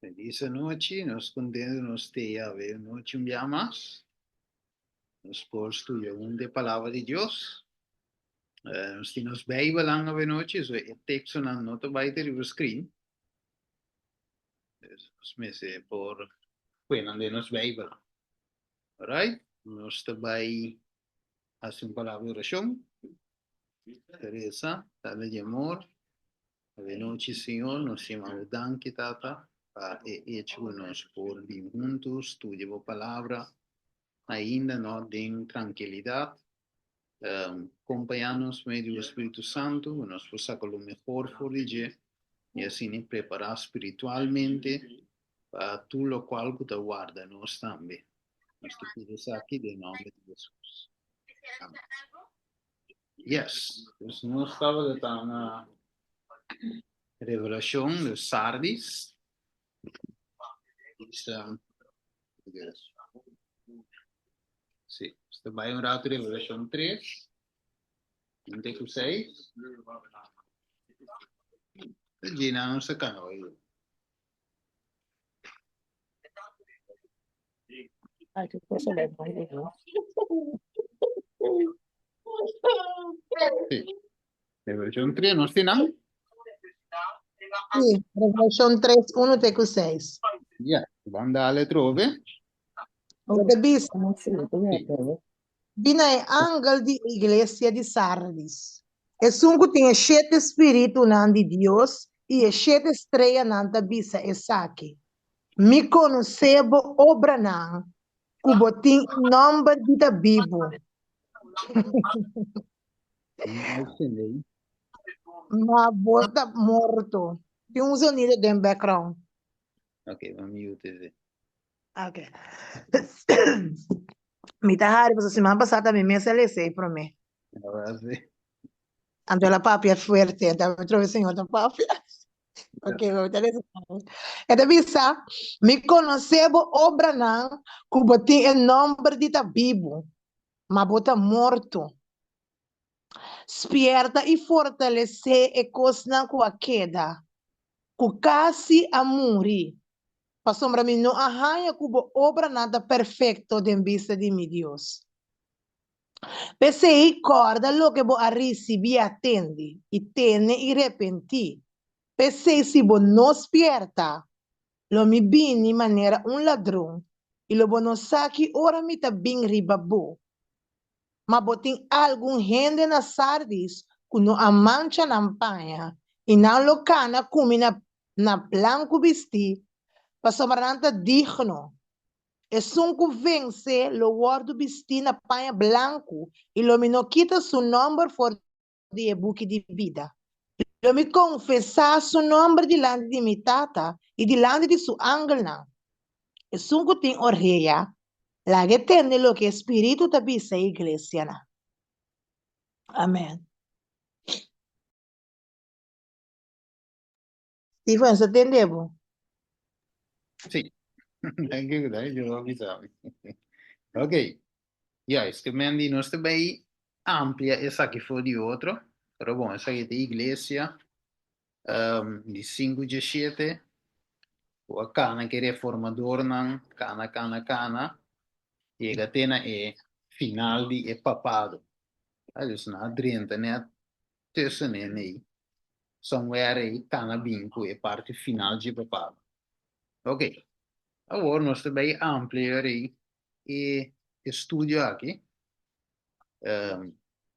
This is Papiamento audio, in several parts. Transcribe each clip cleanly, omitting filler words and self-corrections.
Feliz anochi, nos contento nos te awe nochi un bia mas. Nos por studia un de palabra di Dios. Eh, nos tin nos Bijbel aan awe nochi, so e tekstonan no ta bai te riba screen. Dus nos mester por kue nan den nos Bijbel. Alright, nos ta bai hasi un palabra di orashon. Teresa, Tata di amor, Awe nochi Señor, nos yama bo danki Tata pa e hecho ku nos por bin huntu studia bo palabra ainda no den trankilidat. Kompañá nos medio di bo Spiritu Santu ku nos por saka lo mehor for di dje i asina prepará spiritualmente pa tur lokual ku ta warda nos tambe. Nos ta pidi esaki den nòmber di Hesus. Amen. Yes, dus nos tabata ta na Revelacion de Sardis. Is, yes. Sí, nos ta bai un rato Revelacion 3, un te ku 6. Gina nos ta kana hoy. Ay, qué cosa la imagino. Sí. Revelación 3, ¿no está nada? Sí, Revelación 3, 1 te ku 6. Ja, van dale trove. Bo ta bisa, Sí. Bina e angel di e iglesia di Sardis. Esun ku tin e shete spiritunan di Dios i e shete streanan ta bisa esaki, Mi konosé bo obranan, ku bo tin e nòmber di ta bibu. Ma bo ta morto. Tin un zonido den background. Ok, bo mute ese. Ok. Mi ta hari pasobra siman pasá ta mi mes a lesa ei promé. Ahora sí. Anto el a papia fuerte, anto a trobe Señor ta papia. Ok, bo ta lesa. E ta bisa, Mi konosé bo obranan ku bo tin e nòmber di ta bibu, ma bo ta morto. Spierta i fortalesé e kosnan ku a keda, ku kasi a muri, pasobra mi no a haña ku bo obranan ta perfekto den bista di mi Dios. P'esei, kòrda loke bo a risibí a tende, i tene i repentí. P'esei, si bo no spierta, lo mi bini manera un ladron, i lo bo no sa ki ora mi ta bin riba bo. Ma bo tin algun hende na Sardis ku no a mancha nan paña, i nan lo kana ku mi na na blanku bistí, pasobra nan ta digno. Esun ku vense lo wòrdu bistí na paña blanku, i lo mi no kita su nòmber for di e buki di bida. Lo mi konfesá su nòmber dilanti di mi Tata i dilanti di su angelnan. Esun ku tin orea, laga e tende loke e spiritu ta bisa e iglesianan. Amèn. Steven, sa tende bo? Sí. Thank you, thank you, bisa. Ok. Ja, es ke men di nos ta bay amplia esaki for di otro. Pero bon, esaki ta iglesia um, di sinku dje shete. Ku a kana ke reformadornan, kana, kana, kana, yega te na e final di e papado. Ah, dus nan a drenta net tussen en ei. Somewhere ei kana bin ku e parti final dje papado. Ok, awor nos ta bay amplia ei e estudio aki. Um,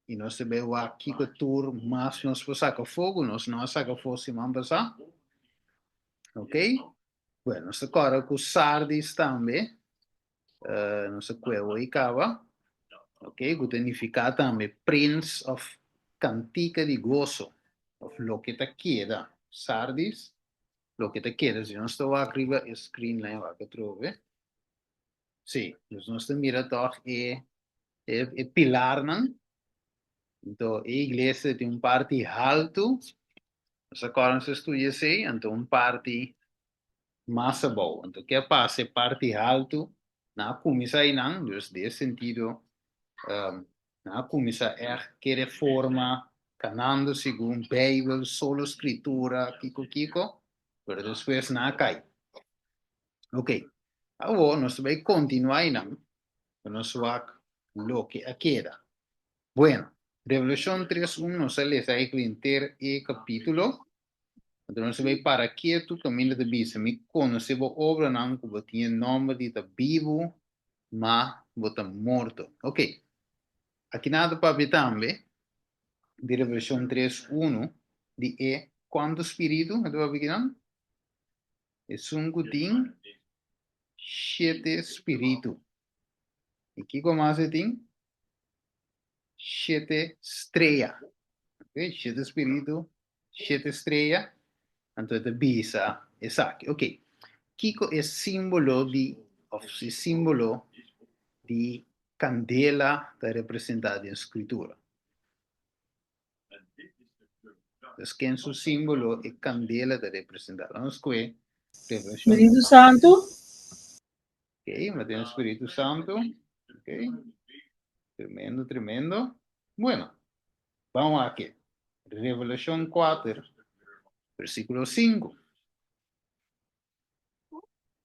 i nos ta bay wak kiko tur mas nos por saka afó ku nos no a saka afó siman pasá. Ok, bueno, nos ta kòrda ku Sardis tambe, uh, nos a kue hoy kaba, ok, ku ta nifiká tambe prins òf kantika di goso, òf loke ta keda. Sardis, loke ta keda. Si nos ta wak riba e screen lei wak atrobe. Sí, dus nos ta mira tòg e e e pilarnan. Anto e iglesia tin un parti haltu, nos a kòrda nos a studia esei, anto un parti mas abou. Anto ke a pasa e parti haltu nan a kuminsá einan, dus den e sentido nan a kuminsá ègt ke reforma kanando segun Beibel, solo Skritura, kiko kiko, pero despues nan a kai. Ok, awor nos ta bai kontinuá einan pa nos wak loke a keda. Bueno, Revelashon 3 un nos a lesa eigenlijk henter e kapítulo. Anto nos a bai para ketu kaminda ta bisa, Mi konosé bo obranan ku bo tin e nòmber di ta bibu, ma bo ta morto. Ok, aki nan ta papia tambe di Revelashon 3 unu di e kuantu spiritu e ta papia akinan? Esun ku tin shete spiritu. I kiko mas e tin? Shete strea. Ok, shete spiritu, shete strea. Anto e ta bisa esaki. Ok, kiko e simbolo di, of e simbolo di kandela ta representa den Skritura? Pues ken su simbolo e kandela ta representa? Laga nos kohe Revelashon. Spiritu Santu. Ok, ma tin Spiritu Santu. Ok. Tremendo, tremendo. Bueno, vamos aki. Revelashon 4, versíkulo 5.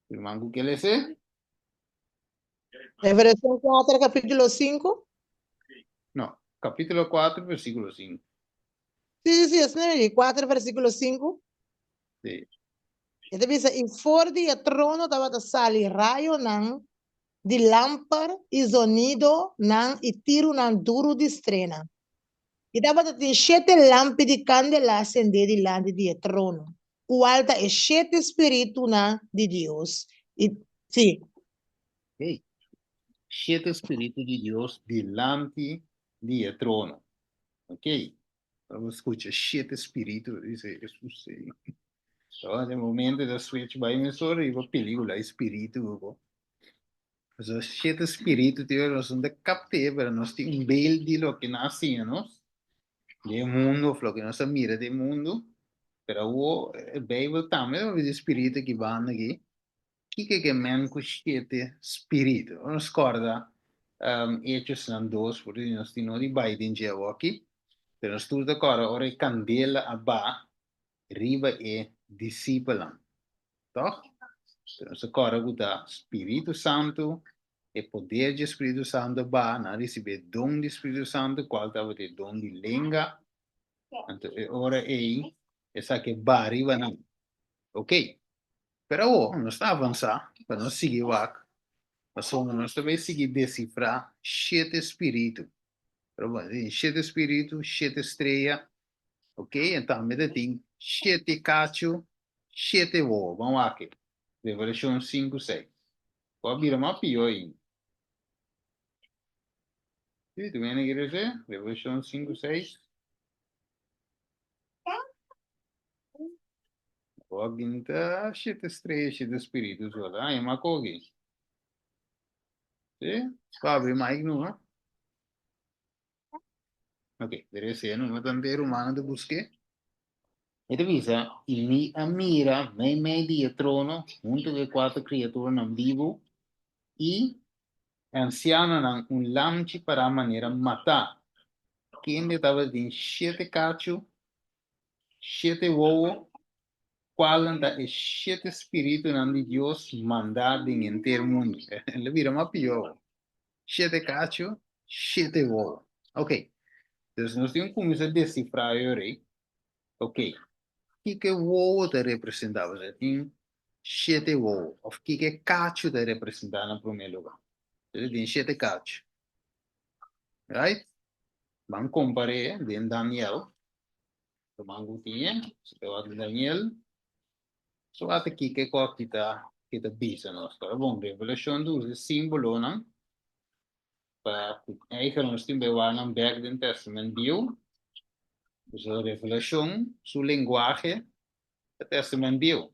Ruman ku ke lese? Revelashon 4, kapítulo 5. No, kapítulo 4, versíkulo 5. Sí, sí, sí, esei mi di, 4, versíkulo 5. Sí. E ta bisa, I for di e trono tabata sali rayonan di lamper i zonidonan i tirunan duru di strena. I tabata tin shete lampi di kandelá sendé dilanti di e trono, kual ta e shete spiritunan di Dios. I, sí. Hey, shete spiritu di Dios dilanti di e trono. Ok, ora bo skucha shete spiritu, bo bisa, Hesus ei. So, den momento ta switch bai mesora riba pelikula e spiritu bo. So, shete spiritu tin ora nos no ta kapt'é, pero nos tin un beeld di loke nan a siña nos den mundu of loke nos a mira den mundu. Pero awor e Bijbel tambe ta papia di spiritu aki banda aki. Kiko ke men ku shete spiritu? Ora nos kòrda Hechosnan dos, por di nos tin no di bai den dje awoki, pero nos tur ta kòrda ora e kandela a ba riba e disipelnan, tòg? Pero nos ta kòrda ku ta Spiritu Santu, e poder dje Spiritu Santu a ba, nan a risibí e don di Spiritu Santu, kual tabata e don di lenga, anto e ora ei esaki a ba riba nan. Oké, pero awor nos ta avansá pa nos sigui wak, pasobra nos ta bai sigui desifrá shete spiritu. Pero bon, tin shete spiritu, shete strea, ok, en tambe ta tin shete kachu, shete wowo. Ban wak e. Revelashon sinku seis. Ku a bira mas pió ainda. Sí, tu mene kere se? Revelashon sinku seis. Alguien ta shete strea, shete spiritu so. Ay, ma kogi. Sí? Pablo, Mike no, no? Ok, debe ser, no tante rumano te busque. E ta bisa, i mi a mira meimei di e trono, huntu ku e kuater kriaturanan bibu i e ansianonan, un lamchi pará manera matá, kende tabatin shete kachu, shete wowo, kualnan ta e shete spiritunan di Dios mandá den henter mundu. El a bira mas pió. Shete kachu, shete wowo. Ok, dus nos tin ku kuminsá desifrá e ora ei. Ok, kiko e wowo ta representá? Pasobra tin shete wowo. Òf kiko e kachu ta representá na promé lugá? Entonces tin shete kachu. Right? Ban kompar'é den Daniel. Ruman ku tin e, si ta wak Daniel, so ata kiko e kos ki ta ki ta bisa nos. Pero bon, Revelashon ta usa e simbolonan pa ku eigen nos tin bai wak nan bek den Testament Bieu. Pasobra Revelashon su lenguahe ta Testament Bieu.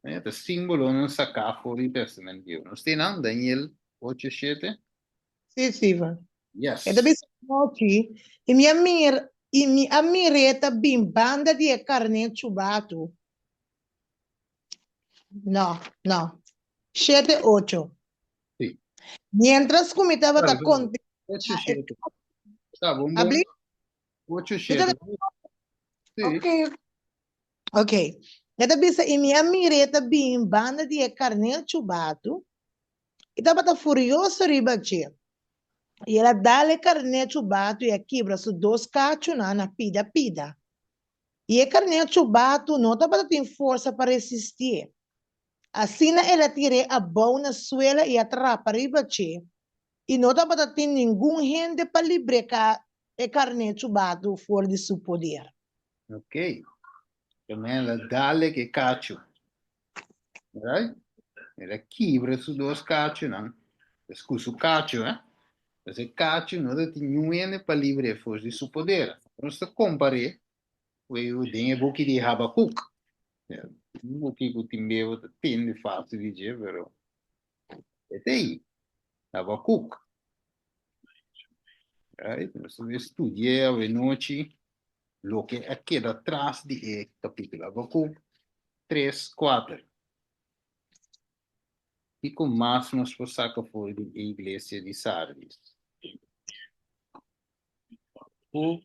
E ta simbolonan saká for di Testament Bieu. Nos tin nan, Daniel ocho shete. Sí, Steven. Yes. E ta bisa anochi, i mi a mir, i mi a mir'é ta bin banda di e karné chubatu. No, no. Shete ocho. Sí. Miéntras ku mi tabata Sorry, sorry. kontemplá Ocho e shete. Está bon, bon. Abli? Ocho Mi tabata shete. Sí. Ok, ok. E ta bisa, I mi a mir'é ta bini banda di e karnel chubatu, i tabata furioso riba dje. I el a dal e karnel chubatu i a kibra su dos kachunan na pida pida. I e karnel chubatu no tabata tin forsa pa resistié. Asina el a tir'é abou na suela i a trapa riba dje, i no tabata tin ningun hende pa libr'é e karné chubatu for di su poder. Ok. Tambe el a dal e kachu. Right? El a kibra su dos kachunan. Pues ku su kachu, eh? Pues e kachu no ta tin niun hende pa libr'é for di su poder. Nos ta kompar'é ku e den e buki di Habakuk. Un buki ku tin bebo ta tende fásil di dje, pero e ta ei, Habakuk. Right? Nos ta studi'é awenochi loke a keda tras di e kapítulo. Habakuk tres, kuater. Kiko mas nos por saka for di e iglesia di Sardis? Habakuk.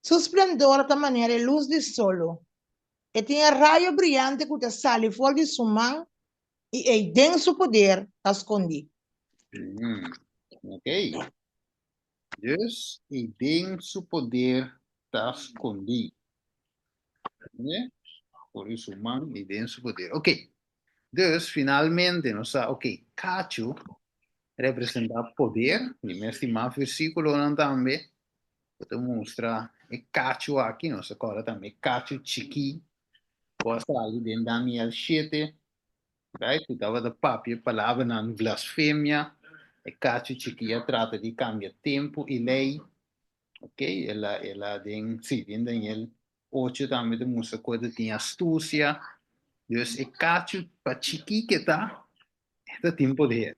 Su splendor ta manera e lus di solo. E tin e rayo briante ku ta sali for di su man i ei den su poder ta skondí. Ok. Dus ei den su poder ta skondí. Entendé? For di su man i den su poder. Ok. Dus finalmente nos sa, ok, kachu representá poder, di mes tin mas versíkulonan tambe ku ta mustra e kachu aki, nos ta kòrda tambe e kachu chikí ku a sali den Daniel shete, right, ku tabata papia palabranan blasfemia, e kachu chikí a trata di kambia tempu i lei, ok, el a el a den, sí, den Daniel ocho tambe ta mustra ku e ta tin astusia, dus e kachu pa chikí ke ta, E ta tin poder.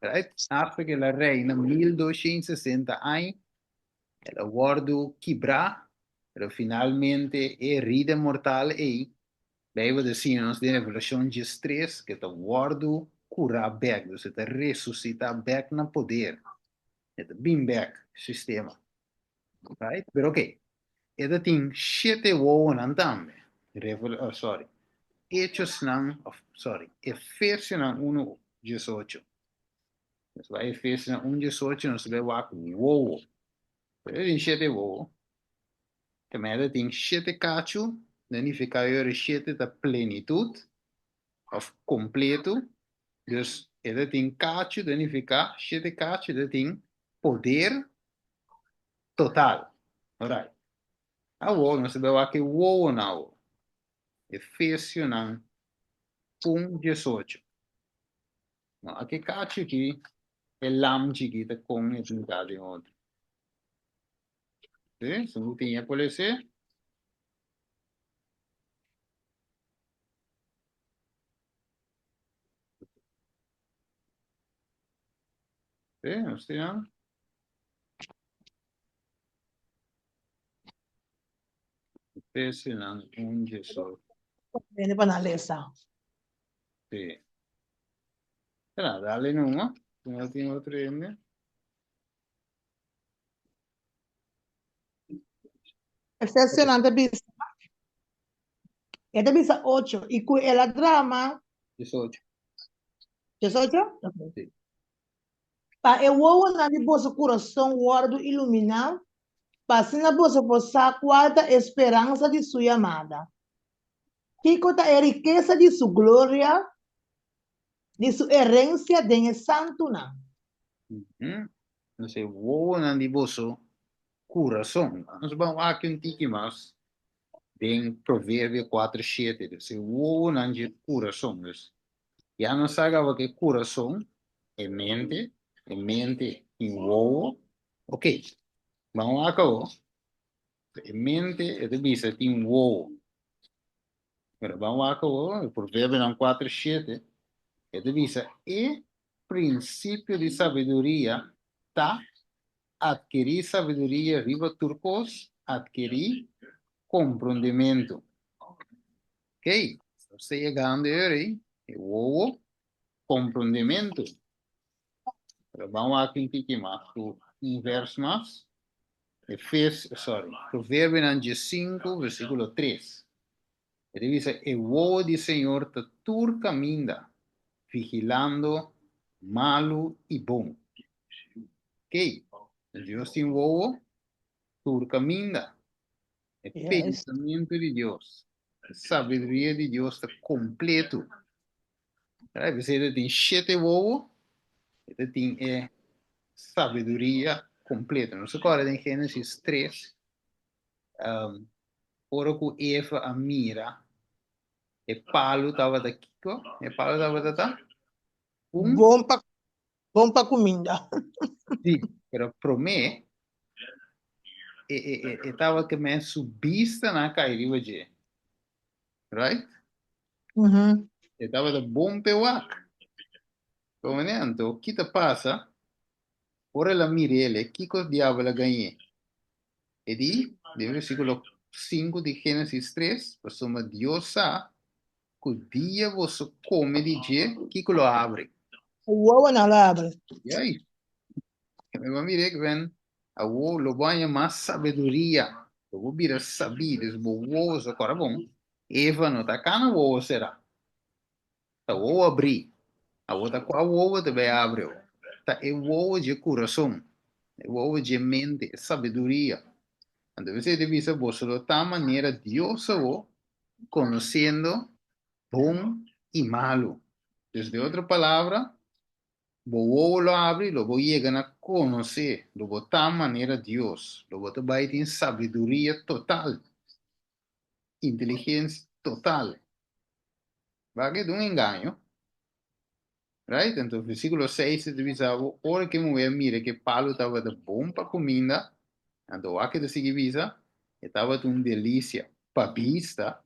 Right? Hasta ku el a reina 1260 aña, el a wòrdu kibrá, pero finalmente e herida mortal ei, Beibel ta siña nos den Revelashon diestres, ku e ta wòrdu kurá bèk, dus e ta resusitá bèk na poder. E ta bin bèk sistema. Right? Pero ok, e ta tin shete wowonan tambe. Revel, oh, sorry. Hechosnan, of, sorry, Efesionan 1, 18. Nos bai Efesionan 1, 18, nos bai wak wowo. Pero e tin shete wowo. Tambe e ta tin shete kachu, ta nifiká yora shete ta plenitut, of kompleto. Dus e ta tin kachu, ta nifiká shete kachu ta tin poder total. Alright. Awor nos ta bai wak e wowonan awor. Efesionan un diesocho. No, aki kachu aki, e lamchi aki ta kon e pintá den otro. Sí, si bo tin e por lese. Sí, nos tin nan. Efesionan un diesocho. Bene pa nan lesa. Sí. Espera, dale numa. Si no tin otro hende. Efesionan ta bisa, e ta bisa ocho, i ku el a drama. Diesocho. Diesocho? Sí. Pa e wowonan di boso kurason wòrdu iluminá, pa asina boso por sa kual ta e speransa di su yamada, kiko ta e rikesa di su gloria, di su herensia den e santunan. Nos e wowonan di boso kurason. Nos ban wak un tiki mas den Proverbio kuater shete. Dus e wowonan dje kurason. Dus ya nos sa kaba ku e kurason, e mente, e mente tin wowo. Ok, ban wak awor. E mente e ta bisa tin wowo. Pero ban wak awor, e Proverbionan kuater shete, e ta bisa e prinsipio di sabiduria ta atkerí sabiduria riba tur kos, atkerí komprondementu. Ok, nos ta yegando e ora ei, e wowo, komprondementu. Pero ban wak un tiki mas ku un vers mas. Efes, sorry, Proverbionan 15, versíkulo 3. E ta bisa, E wowo di Señor ta tur kaminda, vigilando malu i bon. Ok, Dios tin wowo tur kaminda. E pensamentu di Dios, e sabiduria di Dios ta kompletu. P'esei e ta tin shete wowo, e ta tin e sabiduria kompletu. Nos ta kòrda den Génesis 3, ora ku Eva a mira e palu tabata kiko? E palu tabata ta? Un? Bon pa, bon pa kuminda. Sí, pero promé e, e, e, e tabata ke men su bista nan kai riba dje. Right? E tabata bon p'e wak. Komende anto, ki ta pasa? Ora el a mir'el, kiko diabel a gañ'é? E di, den versíkulo 5 di Génesis 3, Pasobra Dios sa ku dia boso kome di dje, kiko lo habri? Wowonan lo habri. Yai! Mi bo mira ku ben awo lo bo haña mas sabiduria, lo bo bira sabí, dus bo wowo sa kòrda bon, Eva no ta kana wowo será. Ta wowo abrí. Awor ta kua wowo ta bai abri awor? Ta e wowo dje kurason, e wowo dje mente, e sabiduria. Anto p'esei ta bisa, Boso lo ta manera Dios awor, konosiendo bon i malu. Dus den otro palabra, bo wowo lo abri, lo bo yega na konosé, lo bo ta manera Dios, lo bo ta bai tin sabiduria total, inteligensia total. Wak ta un engaño. Right? Anto versíkulo 6 ta bisa bo, ora ku e muhé mira ku e palu tabata bon pa kuminda, anto wak ta sigui bisa, e tabata un delisia pa bista,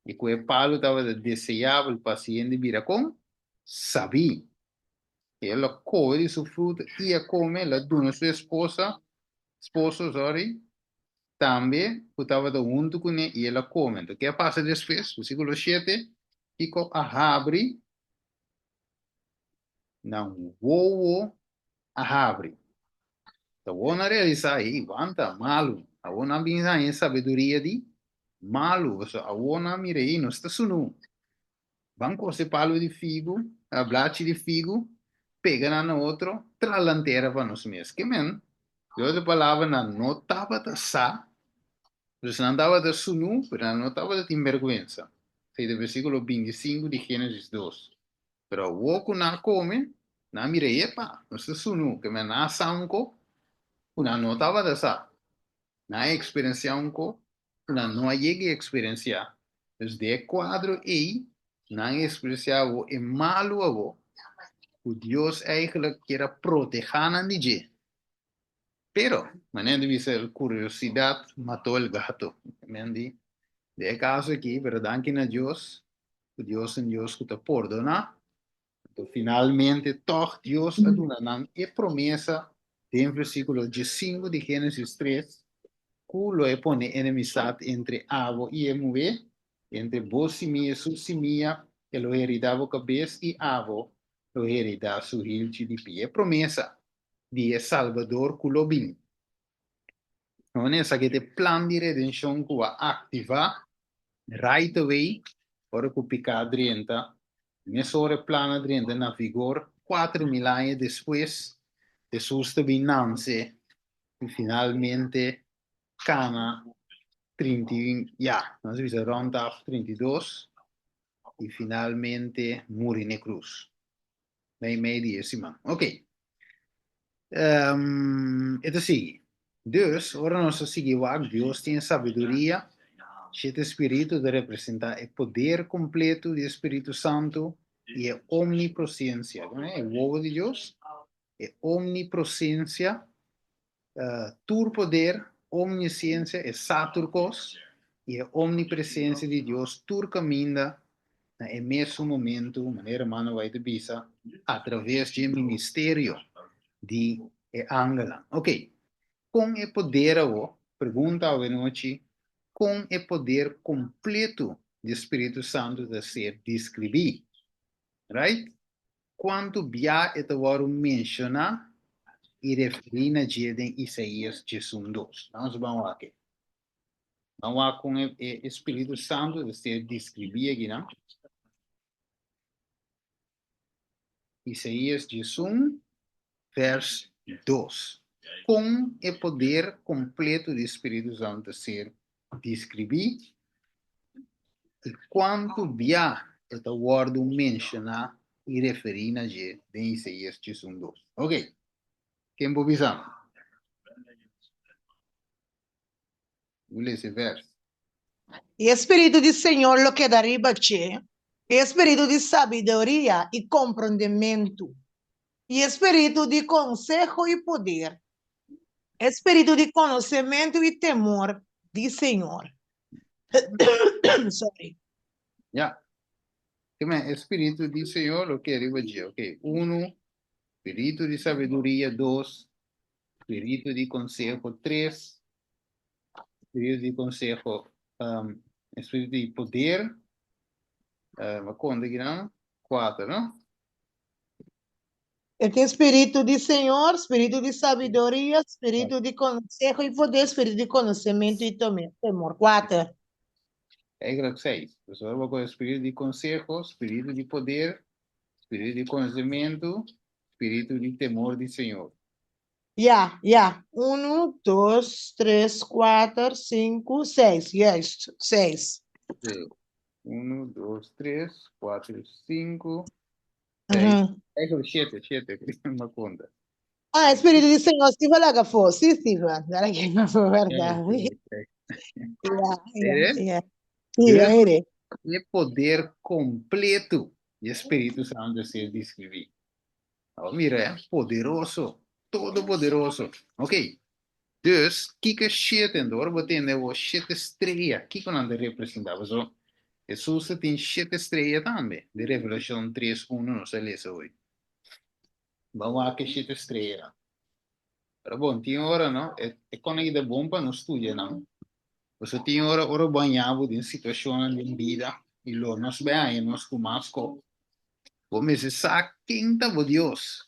i ku e palu tabata deseabel pa hasi hende bira kon? Sabí. El a kohe di su fruta i a kome, el a duna su esposa, esposo, sorry, tambe ku tabata huntu kuné i el a kome. Anto, ke a pasa despues? Versíkulo 7, Kiko a habri? Nan wowo a habri. Ta awor nan realisá, ei, wanta, malu. Awor nan bin haña e sabiduria di malu. Pasobra awor nan mira, ei, nos ta sunú. Ban kose palu di figu, blachi di figu, pega nan na otro, tra lantera pa nos mes. Ke men? Di otro palabra, nan no tabata sa, dus nan tabata sunú, pero nan no tabata tin bèrgwensa. Esei ta versíkulo 25 di Génesis 2. Pero awor ku nan a kome, nan a mira, Epa, nos ta sunú. Ke men nan a sa un ko ku nan no tabata sa. Nan a eksperensiá un ko ku nan no a yega e eksperensiá. Dus den e kuadro ei, nan a eksperensiá awor e malu awor ku Dios eigentlik kier a protehá nan di dje. Pero, manera di bisa, el kuriosidat mató el gato. Men di, den e kaso aki, pero danki na Dios, ku Dios ta un Dios ku ta pordoná. Anto finalmente tòg Dios a duna nan e promesa den versíkulo 15 di Génesis 3 ku lo e pone enemistat entre abo i e muhé, entre bo simia i su simia, e lo heridá bo kabes i abo lo heridá su hilchi di pia. E promesa di e Salbador ku lo bin. Esaki ta e plan di redenshon ku a aktivá right away ora ku piká drenta. Mesora e plan a drenta na vigor 4000 aña despues Hesus ta bin nanse i finalmente kana 31, ya, nos a bisa rònt af 32 i finalmente muri n'e krus. Meimei di e siman. Ok. E ta sigui. Dus, ora nos ta sigui wak, Dios tin e sabiduria, shete spiritu ta representá e poder kompletu di e Spiritu Santu i e omniprosensia. E wowo di Dios, e omniprosensia, tur poder, omnisiensia, e sa tur kos, i e omnipresensia di Dios tur kaminda na e mesun momentu, manera hermano White ta bisa, atraves dje ministerio di e angelnan. Ok, kon e poder awo, pregunta awe nochi, kon e poder kompletu di Spiritu Santu ta ser deskribí? Right? Kuantu bia e ta wòrdu menshoná? i referí na dje den Isaías 12. Nos ban wak. Ban wak kon e Spiritu Santu ta ser deskribí akinan. Isaías 11, vers 2. Kon e poder kompleto di Spiritu Santu ta ser deskribí i kuantu bia e ta wòrdu menshoná i referí na dje den Isaías 12? Ok, ken por bisa mi? Bo lesa e vers. I e spiritu di Señor lo keda riba dje, e spiritu di sabiduria i komprondementu, i e spiritu di konseho i poder, e spiritu di konosementu i temor di Señor. Sorry. Ya. Ke men, e spiritu di Señor lo keda riba dje. Ok, unu, spiritu di sabiduria, dos, spiritu di konseho, tres, spiritu di konseho, spiritu di poder, uh, konta kinan? Kuater, no? E tin spiritu di Señor, spiritu di sabiduria, spiritu di konseho i poder, spiritu di konosementu i temor. Kuater. Eigenlijk seis. Dus ora bo spiritu di konseho, spiritu di poder, spiritu di konosementu, spiritu di temor di Señor. Ja, ja. Unu, dos, tres, kuater, sinku, seis. Juist, seis. Sí. Unu, dos, tres, kuater, sinku, seis. Eigenlijk shete, shete, mi a konta. Ah, Espíritu di Señor, sí bo a laga afó. Sí, sí, bo a laga afó, bèrdat. Ja, ja, ja. Sí, Dus, aire. e poder kompleto di e Spiritu Santu a ser deskribí. Awor mira, eh, poderoso, todopoderoso. Ok, dus, kiko e shete anto? Ora bo tende bo shete strea, kiko nan ta representá? Pasobra Hesus ta tin shete strea tambe, den Revelashon tres unu nos a lesa hoy. Ban wak e shete streanan. Pero bon, tin ora, no, e e kòne ki ta bon pa nos studia nan. Pasobra tin ora, ora bo haña bo den situashonnan den bida i lo nos bai haña nos ku mas kos, Bo mester sa ken ta bo Dios.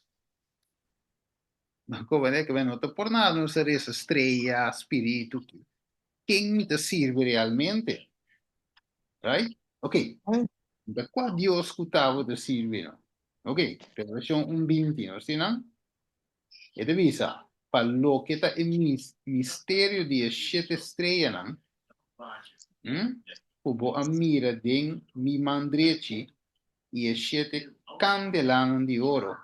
Bo comprende ke no ta por nada nos ta resa strea, spiritu, ken mi ta sirbi realmente? Right? Ok. Ta kua Dios ku ta bo ta sirbi no? Ok, Revelashon un binti, nos tin nan? E ta bisa, Pa loke ta e misterio di e shete streanan, ku bo a mira den mi man drechi, i e shete kandelanan di oro,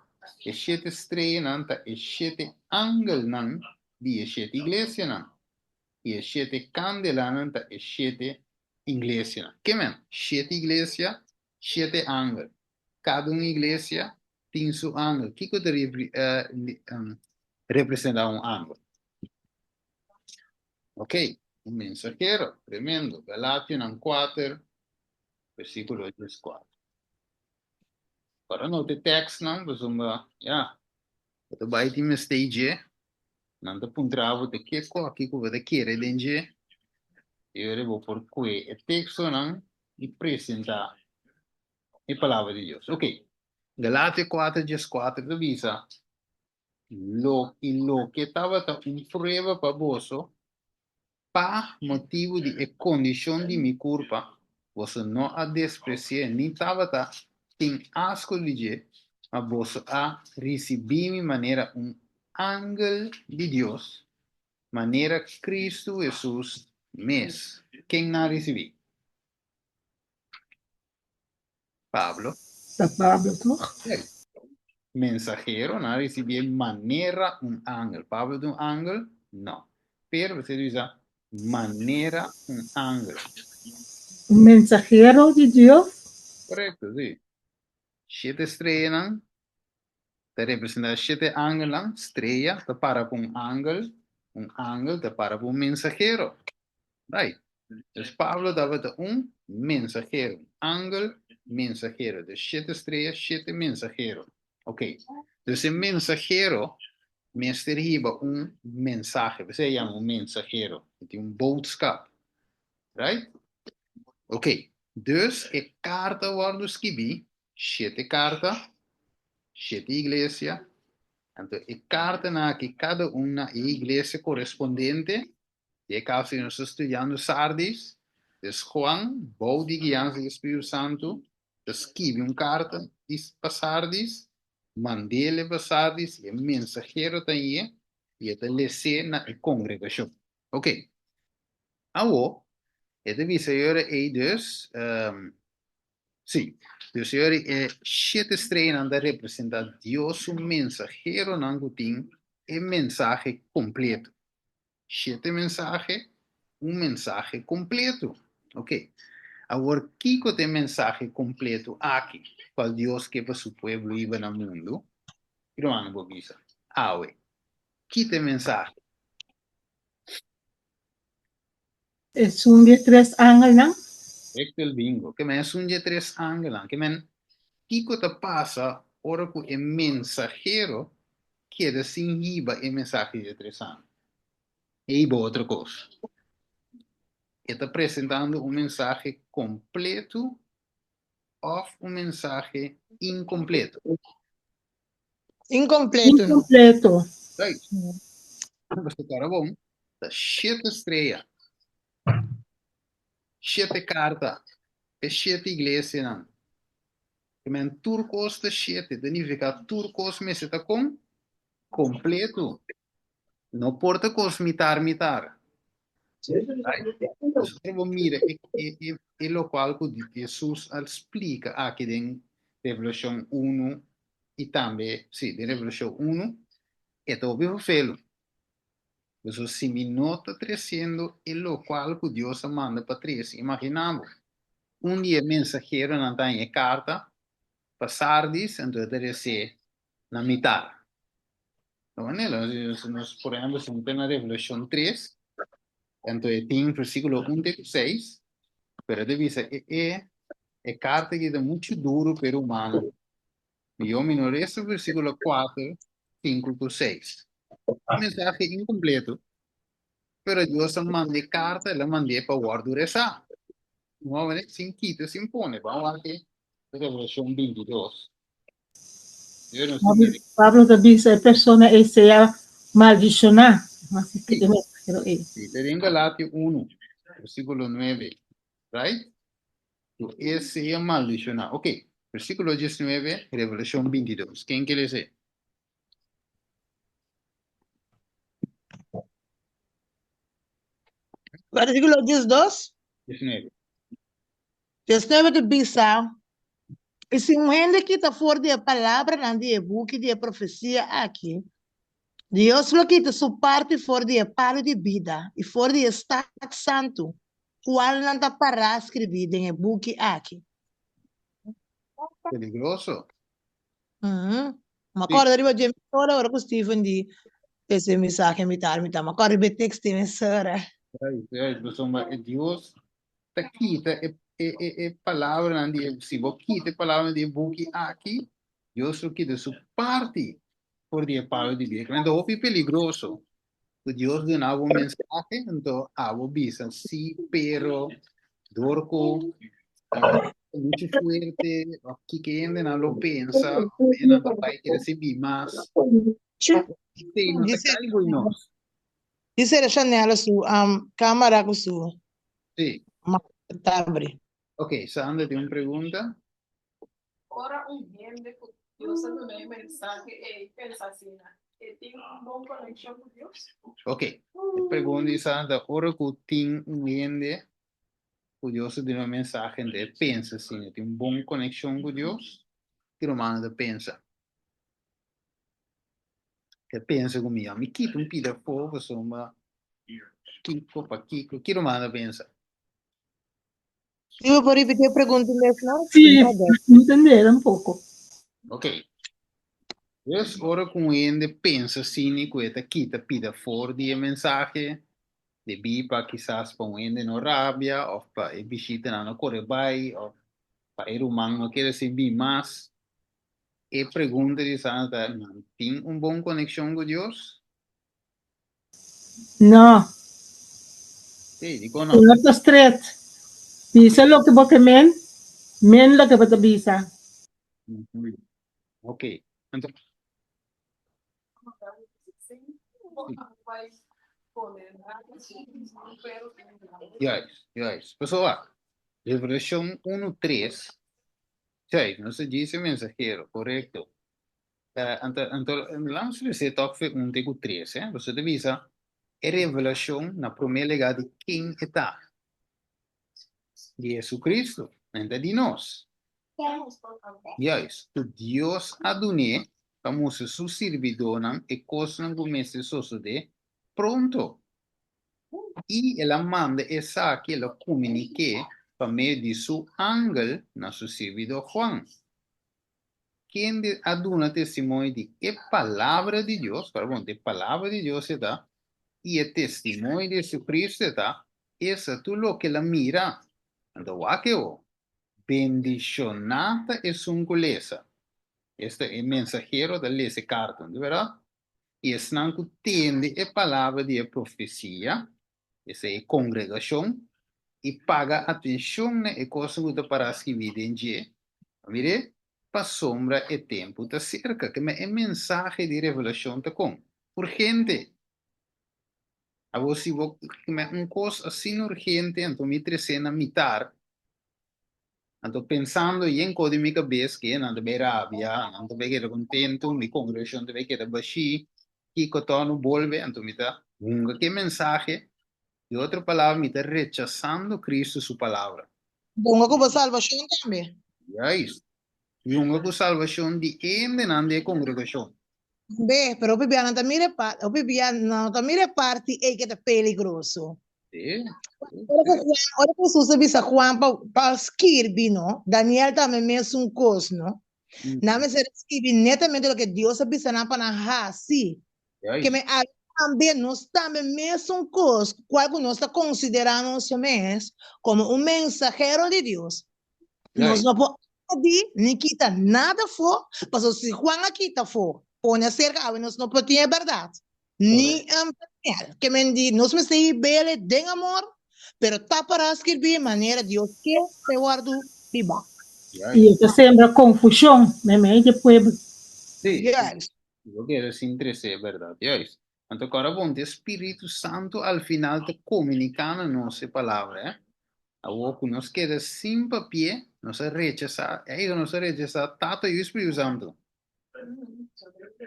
e shete streanan ta e shete angelnan di e shete iglesianan, i e shete kandelanan ta e shete iglesianan. Ke men? Shete iglesia, shete angel. Kada un iglesia tin su angel. Kiko ta representa un angel? Ok, un mensahero. Tremendo. Galationan 4, versículo 14. Ora no te tekstnan, pasobra, ya, bo ta bai tin mester dje, nan ta puntra bo te kiko aki ku bo ta kere den dje, i ora bo por kue e tekstonan i presentá e palabra di Dios. Ok, Galatia 4 14 ta bisa, Lo, i loke tabata un prueba pa boso, pa motibu di e kondishon di mi kurpa, boso no a despresi'é ni tabata tin asko di dje, ma boso a risibí mi manera un angel di Dios, manera Kristu Hesus mes. Ken nan a risibí? Pablo. Ta Pablo toch? Sí. Mensahero, nan a ricibié manera un angel. Pablo ta un angel? No. Pero bo ta bisa manera un angel. Un mensahero di Dios? Correcto, sí. Shete streanan ta representa shete angelnan. Strea ta para pa un angel, un angel ta para pa un mensahero. Right. Dus Pablo tabata un mensahero, un angel mensahero. Dus shete strea, shete mensahero. Ok. Dus e mensahero mester hiba un mensahe. P'esei e yama un mensahero. E tin un boodskap. Right? Ok. Dus e karta wòrdu skibí, shete karta, shete iglesia. Anto e kartanan aki kada un na e iglesia korespondente, den e kaso di nos ta studiando Sardis, dus Juan, bou di guiansa di Spiritu Santu, ta skibi un karta di pa Sardis, mand'el pa Sardis, i e mensahero ta hañ'é i e ta les'é na e kongregashon. Oke. Awo, e ta bisa e ora ei dus, Sí, dus e ora e shete streanan ta representá Dios su mensaheronan ku tin e mensahe kompleto. Shete mensahe, un mensahe kompleto. Oke, awor kiko ta e mensahe kompleto aki, kual Dios ke pa su pueblo hiba na mundu? Ki rumannan por bisa awe? Ki ta e mensahe? Esun di e tres angelnan. Correcto el bingo. Ke men esun di e tres angelnan. Ke men kiko ta pasa ora ku e mensahero keda sin hiba e mensahe di e tres angel? E hiba otro kos. E ta presentando un mensahe kompleto òf un mensahe inkompleto? Incompleto no. Incompleto. Right. Pasobra kara bon, ta shete strea, shete karta, e shete iglesianan. Te men tur kos ta shete, ta nifiká tur kos mester ta kon? Kompleto. No por ta kos mitar mitar. Right? Pues ora bo mira e, e, e, e lokual ku Hesus a splika aki den Revelashon unu i tambe, sí, den Revelashon unu, e ta hopi vervelu. Pasobra si mi no ta tresiendo e lokual ku Dios a manda pa trese, imaginá bo, un di e mensaheronan ta haña e karta pa Sardis, anto e ta resé na mitar. No manera, nos, por ehempel, si nos ta na Revelashon tres, anto e tin versíkulo un te ku seis, pero e ta bisa e e e karta aki ta muchu duru pa e rumannan. Mihó mi no resa versíkulo kuater, sinku ku seis. Un mensahe inkompleto, pero Dios a manda e karta, el a mand'é pa wòrdu resá. No, sin kita, sin pone. Ban wak e Revelashon bintidos. Pablo ta bisa e persona ei sea maldishoná. Sí, ta den Galatio 1, versículo 9. Right? Ku e sea maldishoná. Ok, versículo 19, Revelashon 22. Ken ke lese? Versículo 12. 19. 19 ta bisa, I si un hende kita for di e palabranan di e buki di e profesia aki, Dios lo kita su parti for di e palu di bida i for di e stat santu, kualnan ta pará skribí den e buki aki. Peligroso. Mi a kòrda riba dje mesora ora ku Steven di ese mensahe mitar mitar. Mi a kòrda riba e tekst ei mesora. Right, right. Pasobra e Dios ta kita e e e e palabranan di e si bo kita e palabranan di e buki aki, Dios lo kita su parti for di e palo di bida. Enton hopi peligroso ku Dios duna bo un mensahe, enton abo bisa si, pero dor ku ta muchu fuerte òf kiko hendenan lo pensa, òf hendenan ta bai kere sibi mas. Esei no ta kai ku nos. Dice era Chanela su um, cámara cu su Sí. tabri. Ok, Sandra tin un pregunta. Ora un hende ku Dios a duna e mensahe ei pensa asina, e tin un bon konekshon ku Dios? Ok, e pregunta di Sandra ta ora ku tin un hende ku Dios a duna un mensahe ente e pensa asina, e tin un bon konekshon ku Dios? Ki rumannan ta pensa? E pensa ku mi, mi kita un pida afó pasobra kiko, pakiko, ki ruman ta pensa? Si bo por ripití e pregunta un bes mas? Sí, entendé tampoco. Ok. Dus ora ku un hende pensa asina ku e ta kita pida for di e mensahe, debí pa kisas pa un hende no rabia òf pa e bishitanan no kore bai òf pa e ruman no kere sirbi mas, E pregunta di Sandra ta, nan tin un bon konekshon ku Dios? No. Sí, dikon no? No ta stret. Bisa loke bo ke men, men loke bo ta bisa. Ok. Anto, Juist, juist. Pasobra, Revelashon unu tres, juist, nos ta djis e mensahero, korekto. Anto, anto, laat nos lesa tòg fe un te ku tres, eh. Pasobra ta bisa e revelashon na promé legá di ken e ta. Di Jesucristo, nan ta di nos. Juist, ku Dios a dun'é pa mustra su sirbidónan e kosnan ku mester sosodé pronto. I el a manda esaki, el a komunik'é pa medio di su angel na su sirbidó Juan, kende a duna testimonio di e Palabra di Dios, para bon, e Palabra di Dios e ta, i e testimonio di Jesucristo e ta, esta tur loke el a mira. Anto wak e o, Bendishoná ta esun ku lesa. Esta e mensahero ta lesa e karta, no ta bèrdat? I esnan ku tende e palabra di e profesia, esta e kongregashon, i paga atenshon na e kosnan ku ta pará skibí den dje, mir'é, pasobra e tempu ta serka. Keme e mensahe di Revelashon ta kon? Urgente! Awor si bo keme un kos asina urgente, anto mi tres'é na mitar, anto pensando yen kos den mi kabes ke nan ta bai rabia, nan ta bai keda kontentu, mi kongregashon ta bai keda bashí, kiko tò no bolbe, anto mi ta hunga ke mensahe, di otro palabra mi ta rechasando Cristo su palabra. Hunga ku bo salbashon tambe. Juist. Hunga ku salbashon di hendenan den e kongregashon. Be, pero hopi bia nan ta mira e parti, hopi bia nan no ta mira e parti ei ke ta peligroso. Sí. Ora ku Juan, ora ku Jesus a bisa Juan pa pa skirbi, no, Daniel tambe mesun kos, no. Nan mester a skirbi netamente loke Dios a bisa nan pa nan hasi. Ke me awe tambe nos tambe mesun kos, kual ku nos ta konsiderá nos mes komo un mensahero di Dios. Nos no por adi ni kita nada afó, pasobra si Juan a kita afó, pone aserka awe nos no por tin e bèrdat, ni Daniel. Ke men di nos mester hib'el den amor, pero ta pará skirbí manera Dios ke pa e wòrdu bibá. I e ta sembra konfushon meimei di e pueblo. Sí, Juist. bo kere sin trese e bèrdat. Juist. Anto kòrda bon, te Spiritu Santu al final ta komuniká na nos e palabra, eh. Awor ku nos keda sin papié, nos a rechasá, eiga nos a rechasá Tata i Spiritu Santu.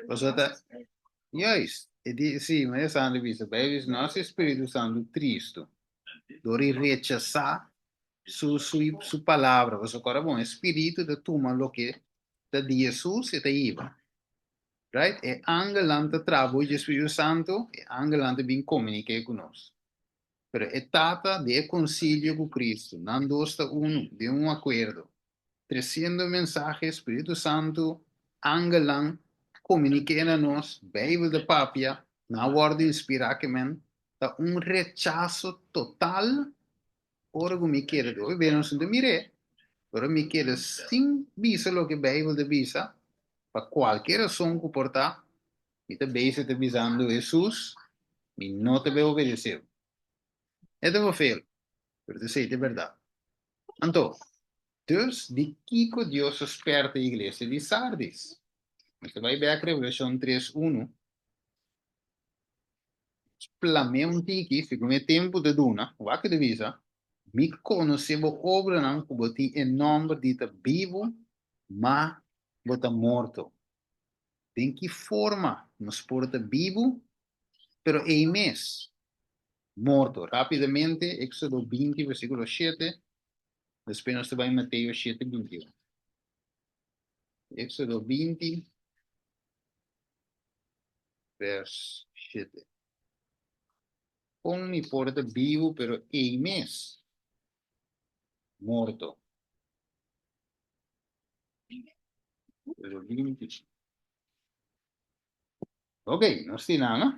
Pasobra ta, juist, e di, sí, manera Sandra bisa, Beibel bisa, no hasi Spiritu Santu tristu dor di rechasá su, su, su palabra. Pasobra kòrda bon, e Spiritu ta tuma loke ta di Hesus e ta hiba. Right? E angelnan ta traha bo dje Spiritu Santu, e angelnan ta bin komuniké ku nos. Pero e Tata den e konsilio ku Kristu, nan dos ta unu, den un akuerdo, tresiendo e mensahe, Spiritu Santu, angelnan, komuniké na nos, Beibel ta papia, nan a wòrdu inspirá ke men, ta un rechaso total Ora ku mi keda di hopi bes nos no ta mir'é, pero mi keda sin bisa loke Beibel ta bisa, pa kualke rason ku por ta, mi ta bezig ta bisando Hesus, mi no ta bai obedesé bo. E ta vervel, pero ta esei ta e bèrdat. Anto, dus di kiko Dios a spèrta e iglesia di Sardis? Nos ta bai bèk Revelashon tres unu. Splam'é un tiki, segun e tempu ta duna, wak ta bisa, Mi konosé bo obranan ku bo tin e nòmber di ta bibu, ma bo ta morto. Den ki forma nos por ta bibu, pero ei mes morto? Rápidamente, Éxodo 20, versíkulo 7, despues nos ta bai Mateo 7, 21. Éxodo 20, vers 7. Kon mi por ta bibu pero ei mes morto? Éxodo 20. Ok, nos tin nan, no?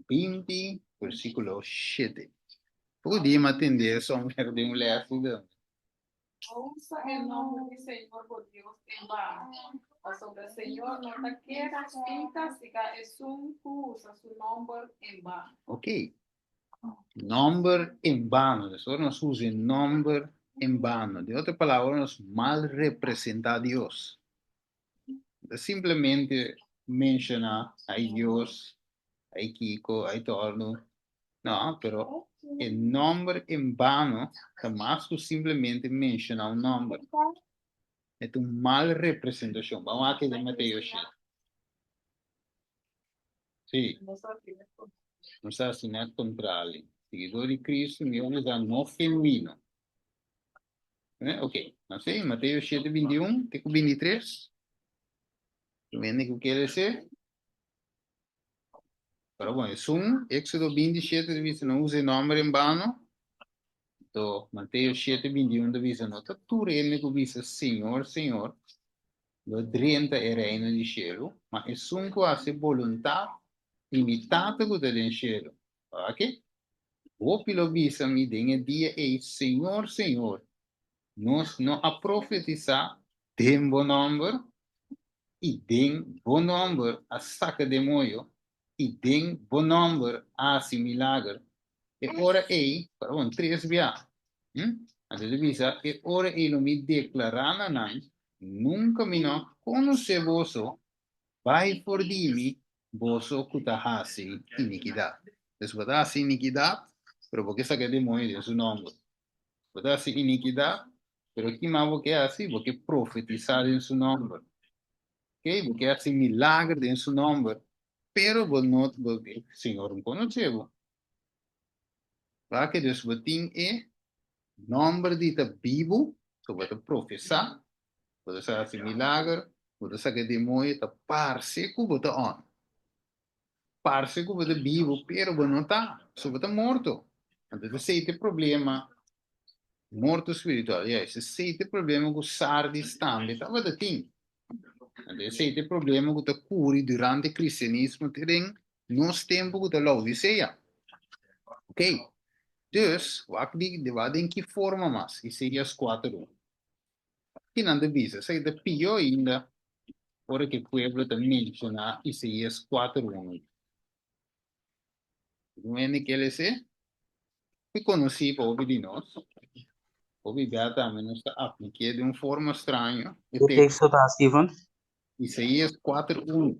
20, versíkulo 7. Poko dia mi a tende e sommer den un les di den. No usa e nomber di Señor bo Dios en bano, pasobra Señor no ta keda sin kastigá esun ku usa su nomber en bano. Ok. Nomber en bano. Dus ora nos usa e nomber en bano. Den otro palabra, ora nos mal representá Dios. Ta simplemente menshoná ai Dios, ai kiko, ai tòrnu. No, pero e nòmber en bano ta mas ku simplemente menshoná un nòmber. E ta un mal representashon. Ban wak den Mateo shete. Sí. Nos ta hasi net kontrali. Siguidó di Kristu mi a bisa no genuino. Eh, ok. No sé, Mateo 7, 21, te ku 23. Tu hende ku kere ser. Pero bon, esun, Éxodo 27 ta bisa no usa e nomber en vano. Anto, Mateo 7, 21 ta bisa no ta tur hende ku bisa Señor, Señor, lo drenta e reino di shelu, ma esun ku hasi boluntat di mi Tata ku ta den shelu. Oke? Hopi lo bisa mi den e dia ei, Señor, Señor, nos no a profetisá den bo nòmber, i den bo nòmber a saka demoño, i den bo nòmber a hasi milager? E ora ei, perdon, tres bia, hm? Anto ta bisa, e ora ei lo mi deklará na nan, Nunka mi no a konosé boso, Bai for di mi, boso ku ta hasi inikidat. Pues bo ta hasi inikidat, pero bo ke saka e demoño den su nòmber. Bo ta hasi inikidat, pero ki mas bo ke hasi? Bo ke profetisá den su nòmber. Oke, bo ke hasi milager den su nòmber, pero bo no, bo, Señor no konosé bo. Wak, dus bo tin e nòmber di ta bibu, so bo ta profesá, Bo ta sa hasi milager, bo ta saka demoño, ta parse ku bo ta on. Parse ku bo ta bibu, pero bo no ta, so bo ta morto. Anto esei ta e problema, morto spiritual. Juist, esei ta e problema ku Sardis tambe tabata tin. Anto esei ta e problema ku ta kuri durante kristianismo te den nos tempu ku ta Laodisea. Ok, dus, wak di, wak den ki forma mas, Isaías kuater un. Ki nan ta bisa? Esaki ta pió ainda ora ku e pueblo ta menshoná Isaías kuater unu. Un hende ke les'é? Hopi konosí pa hopi di nos. Hopi bia tambe nos ta aplik'é den un forma straño. E Ki teksto teksto ta, Steven? Isaías kuater unu.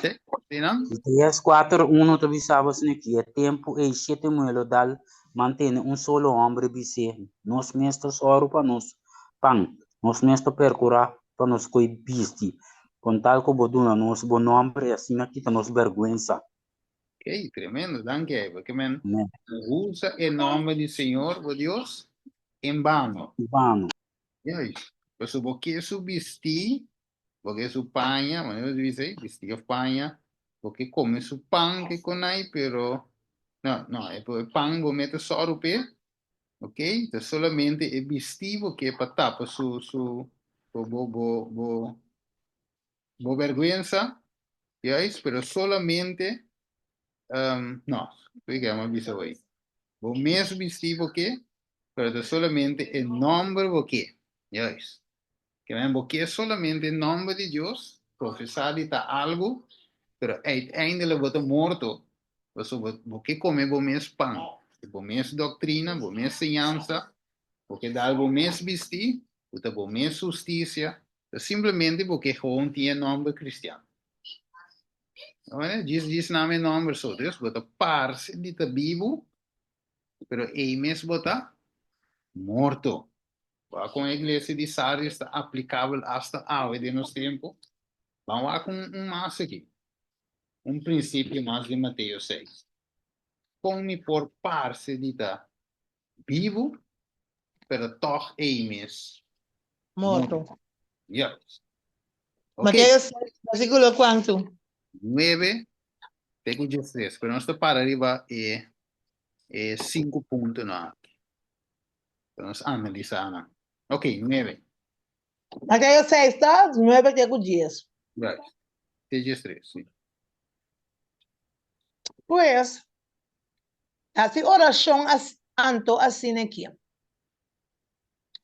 Sí, sí, no? Isaías 4, 1 ta bisa bo asina ki, E tempu ei shete muhé lo dal mantene un solo hòmber i bis'é, Nos mes ta sòru pa nos pan, nos mes ta perkurá pa nos koi bisti, kontal ku bo duna nos bo nòmber i asina kita nos bèrgwensa. Ok, tremendo, danki Eiber. Ke men Amén. usa e nòmber di Señor bo Dios en bano. En bano. Juist. Pasobra bo ke su bistí, bo ke su paña, manera bo ta bisa ei, bistí òf paña, bo ke kome su pan ke konai, pero no, no, e pan bo mete sòru p'e, ok, ta solamente e bistí bo ke pa tapa su, su, bo, bo, bo, bo, bo bèrgwensa, juist, pero solamente Um, no, kiko mi a bisa hoy? Bo mes bisti bo ke, pero ta solamente e nomber bo ke. Juist. Ke men bo ke solamente e nomber di Dios, profesá di ta algo, pero uiteindelijk bo ta morto, pasobra bo, bo ke kome bo mes pan, bo mes doktrina, bo mes señansa, bo ke dal bo mes bisti, ku ta bo mes hustisia, ta simplemente bo ke gewoon tin e nomber kristian. Oye, djis djis name nomber so. Dus bo ta parse di ta bibu, pero ei mes bo ta morto. Wak kon e iglesia di Sardis ta aplikabel asta awe den nos tempu. Ban wak un, un mas aki. Un prinsipio mas di Mateo 6. Kon mi por parse di ta bibu, pero tòg ei mes Morto. morto. Juist. Ok. Mateo 6, versículo cuánto? 9 te ku 13. Pero nos ta para riba e, e sinku puntonan aki. Pa nos analisá nan. Ok, 9. Mateo 6 ta 9 te ku 10. Right. Te 13, sí. Pues, hasi orashon as, anto asina aki.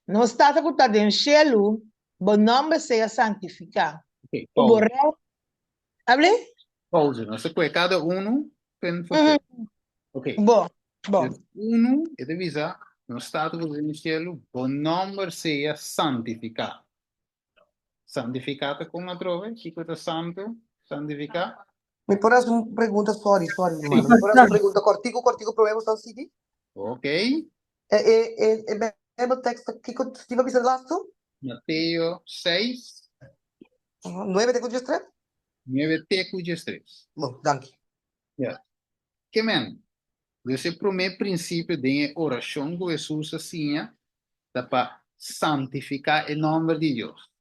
Nos Tata ku ta den shelu, bo nòmber sea santifiká. Ok, Ku bo pausa. reino. Able? Pausa. Nos ta kue kada unu pen for pen. Ok. Bon, bon. Dus unu, e ta bisa, Nos Tata ku ta den shelu, bo nòmber sea santifiká. Santifiká ta kon atrobe? Kiko ta santu? Santifiká? Mi por hasi un pregunta? Sorry, sorry, hermano. Mi por hasi un pregunta kòrtiku, kòrtiku promé bo sal sigui? Ok. E, e, e, e Bijbeltekst ta kiko Steve a bisa lastu? Mateo 6. 9 te ku 13? 9 te ku 13. Bon, danki. Ja. Ke men? Dus e promé prinsipio den e orashon ku Hesus a siña ta pa santifiká e nòmber di Dios.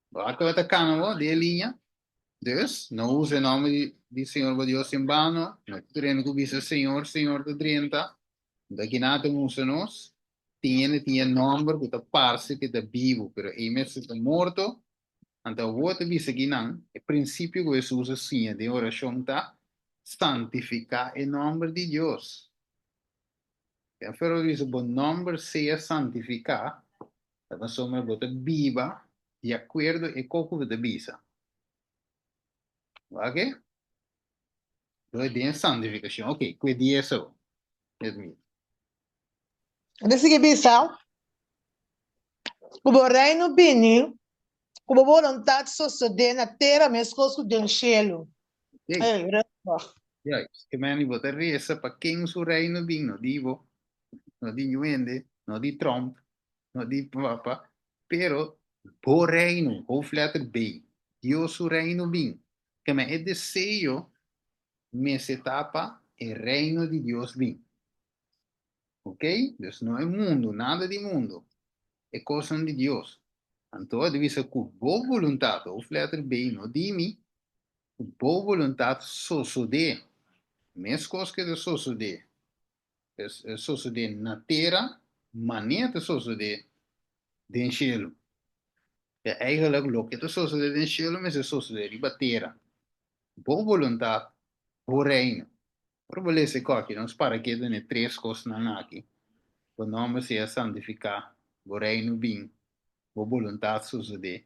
Bo a kaba ta kana bo den e liña? Dus, no usa e nòmber di di Señor bo Dios en bano, no ta tur hende ku bisa Señor, Señor ta drenta. Nta kina ta mustra nos, tin hende tin e nòmber ku ta parse ku e ta bibu, pero ei mester ta morto. Anto awor ta bisa kinan, e prinsipio ku Hesus a siña den orashon ta santifiká e nòmber di Dios. Den afer bo bisa bo nòmber sea santifiká, ta pasobra bo ta biba di akuerdo e kos ku bo ta bisa. Wak? Lo e den santifikashon. Oké, ku e dies awor. Let me. E ta sigui bisa, Ku bo reino bini, ku bo boluntat sosodé na tera meskos ku den shelu. Ey, rustig. Juist. Ke meni bo ta resa pa ken su reino bin, no di bo, no di niun hende, no di Trump, no di papa, pero bo reino, hoofdletter B, Dios su reino bin. Ke men e deseo mester ta pa e reino di Dios bin. Ok? Dus no e mundu, nada di mundu. E kosnan di Dios. Anto a bisa ku bo boluntat, hoofdletter B, no di mi, ku bo boluntat sosodé. Meskos ku e ta sosodé, e sosodé na tera, manera ta sosodé den shelu. E eigenlijk loke ta sosodé den shelu mester sosodé riba tera. Bo boluntat, bo reino. Ora bo lesa e koki, nos para ketu na e tres kosnan aki, Bo nòmber sea santifiká, bo reino bin, bo boluntat sosodé.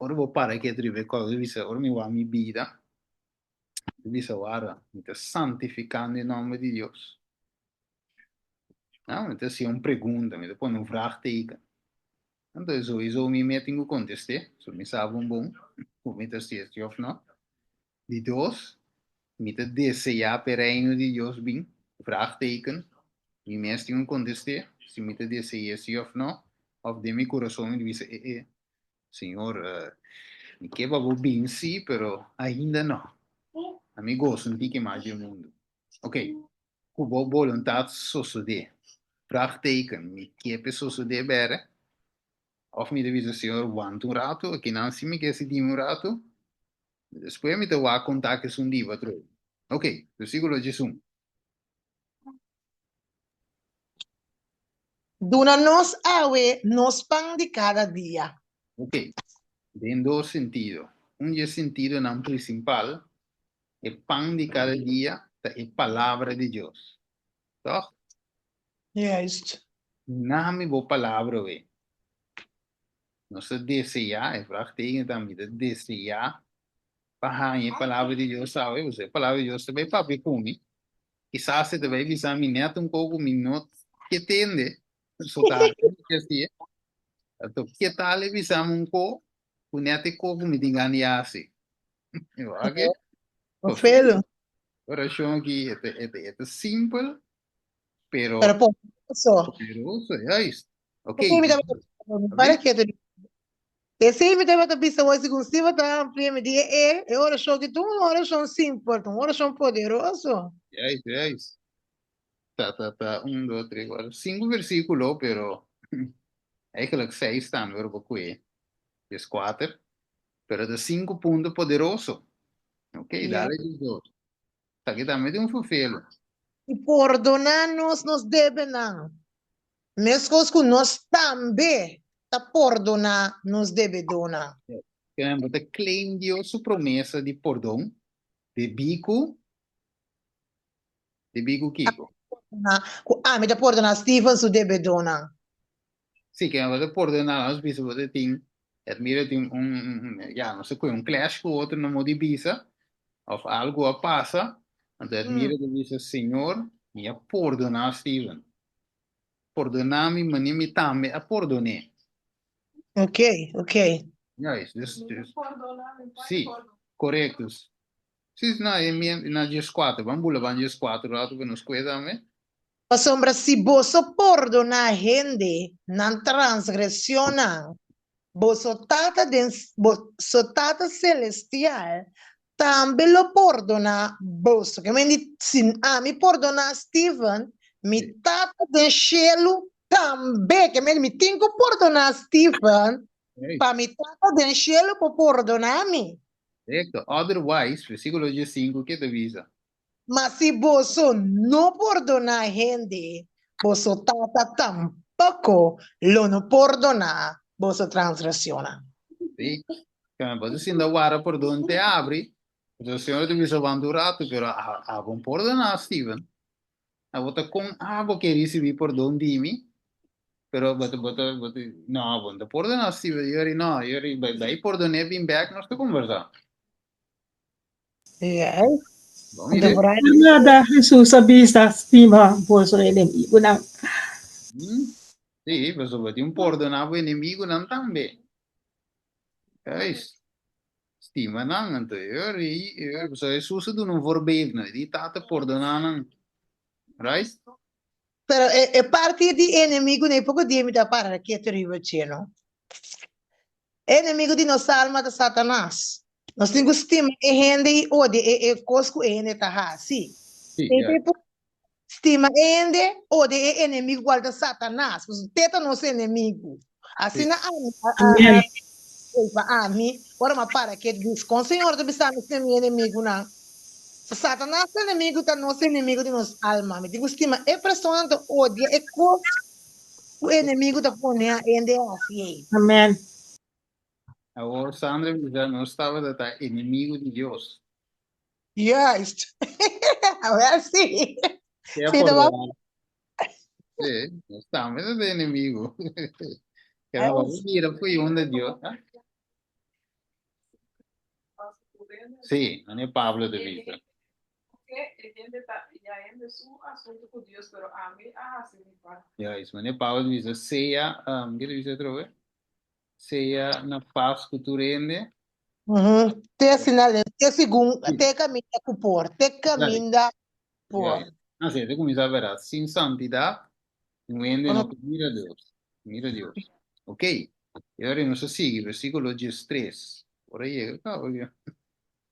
Ora bo para ketu riba e koki, bo bisa, Ora mi wak mi bida, mi bisa, Warda, mi ta santifikando e nòmber di Dios? Mi ta hasi un pregunta, mi ta pone un vraagteken. Anto souiso mi mes tin ku kontest'é, so mi sa bon bon ku mi ta hasi esei òf no. Di dos, mi ta deseá p'e Reino di Dios bin? Vraagteken. Mi mes tin un kontest'é si mi ta dese'é sí òf no, òf den mi kurason mi ta bisa, E e, Señor, mi ke pa bo bin sí, pero ainda no. Ami gosa un tiki mas dje mundu. Oké, ku bo boluntat sosodé. Vraagteken. Mi ke p'e sosodé bèrè? Òf mi ta bisa, Señor, wanta un ratu, akinan sí mi ke sinti-mi un ratu, Despues mi ta wak kon ta esun diba atrobe. Ok, versíkulo 11. Duna nos awe nos pan di kada dia. Ok, den dos sentido. Un di e sentidonan prinsipal, e pan di kada dia ta e Palabra di Dios. Tòg? Juist. Duna mi bo palabra awe. Nos ta deseá, e vraagteken ta, mi ta deseá pa haña e Palabra di Dios awe, pasobra e Palabra di Dios ta bai papia ku mi. Kisas e ta bai bisa mi nèt un kos ku mi no ke tende, so ta haña mi ke hasié. Anto, ke tal e bisa mi un kos ku nèt e kos ku mi tin gana di hasi? Oke? Perfecto. Orashon aki e ta simpel, pero Pero poderoso. Poderoso, juist. Ok. Esei mi tabata para ketu di. Esei mi tabata bisa hoy segun Steve ta amplia mi di e e orashon ki ta un orashon simpel, ta un orashon poderoso. Juist, juist. Ta ta ta un, dos, tres, cuatro, cinco versículo, pero eigenlijk seis tambe ora bo kue. Des cuater. Pero ta cinco punto poderoso. Ok, dale dos. Esaki tambe tin un fufelo. I pordoná nos nos debenan, meskos ku nos tambe ta pordoná nos debedónan. Kende bo ta claim Dios su promesa di pordon debí ku debí ku kiko? Ku ami ta pordoná Steven su debedónan. Sí, kende bo ta pordoná, nos bisa bo ta tin, et mira tin un, ya, no sé ku, un clash ku otro no mo di bisa, òf algu a pasa. Anto Edmira ta bisa, Señor, mi a pordoná Steven. Pordoná mi manera mi tambe a pordon'é. Ok, ok. Juist, dus, dus, sí, korekto. Sí, no, e mi na 14, ban bula ban 14 rato pa nos kue tambe. Pasobra si boso pordoná hende nan transgresionnan, boso Tata den boso Tata Selestial tambe lo pordoná boso. Ke men di, si ami pordoná Steven, mi Tata den shelu tambe. Ke men di, mi tin ku pordoná Steven pa mi Tata den shelu por pordoná mi. Korekto. Otherwise, versíkulo 15 ke ta bisa? Ma si boso no pordoná hende, boso Tata tampoko lo no pordoná boso transgresionnan. Sí. Kende bo ta sinta wara pordon te abri, pasobra Señor ta bisa wanta un ratu, pero abo no pordoná Steven. Abo ta kon abo ke risibí pordon di mi, pero bo ta, bo ta, bo ta, no, abo no ta pordoná Steven. Yori, no, yori, bai, bai pordon'é bin bèk nos ta kombersá. Yes. Bon idee. Nada Hesus a bisa, Stima boso enemigunan. Sí, pasobra tin un pordoná bo enemigunan tambe. Juist. Stima nan, anto e rei, e pasobra Hesus a duna un voorbeeld no, e di Tata pordoná nan. Right? Pero e, e parti di enemigunan, e poko dia mi ta para ketu riba dje, no. E enemigu di nos alma ta Satanas. Nos tin ku stima e hende i odia e e kos ku e hende ta hasi. Sí, E ja. te por stima e hende, odia e enemigu kual ta Satanas. Pasobra te ta nos enemigu. Sí. Asina ami a a Amen. a ei pa ami, ora mi a para ke dis kon Señor ta bisa mi stima mi enemigunan. So Satanas ta enemigu ta nos enemigu di nos alma. Mi tin ku stima e persona ta odia e kos Ku enemigu ta pone a hende hasi ei. Amen. Awor Sandra bisa nos tabata ta enemigu di Dios. Juist. Awel si. Sea Si ta pordona. ba. Sí, nos tambe ta enemigu. Pero bo mira fu unda Dios. Ha? Sí, mane Pablo ta bisa. Juist, mane Pablo ta bisa sea, um, ke ta bisa atrobe? Sea na pas ku tur hende. Mhm. Te sinal, te segun, te kaminda ku por, te kaminda por. Juist. Así, te kuminsá verá, sin santidat, un hende no por mira Dios. Mira Dios. Ok. I ora nos a sigui, versíkulo 13. Ora yega, kaba ya.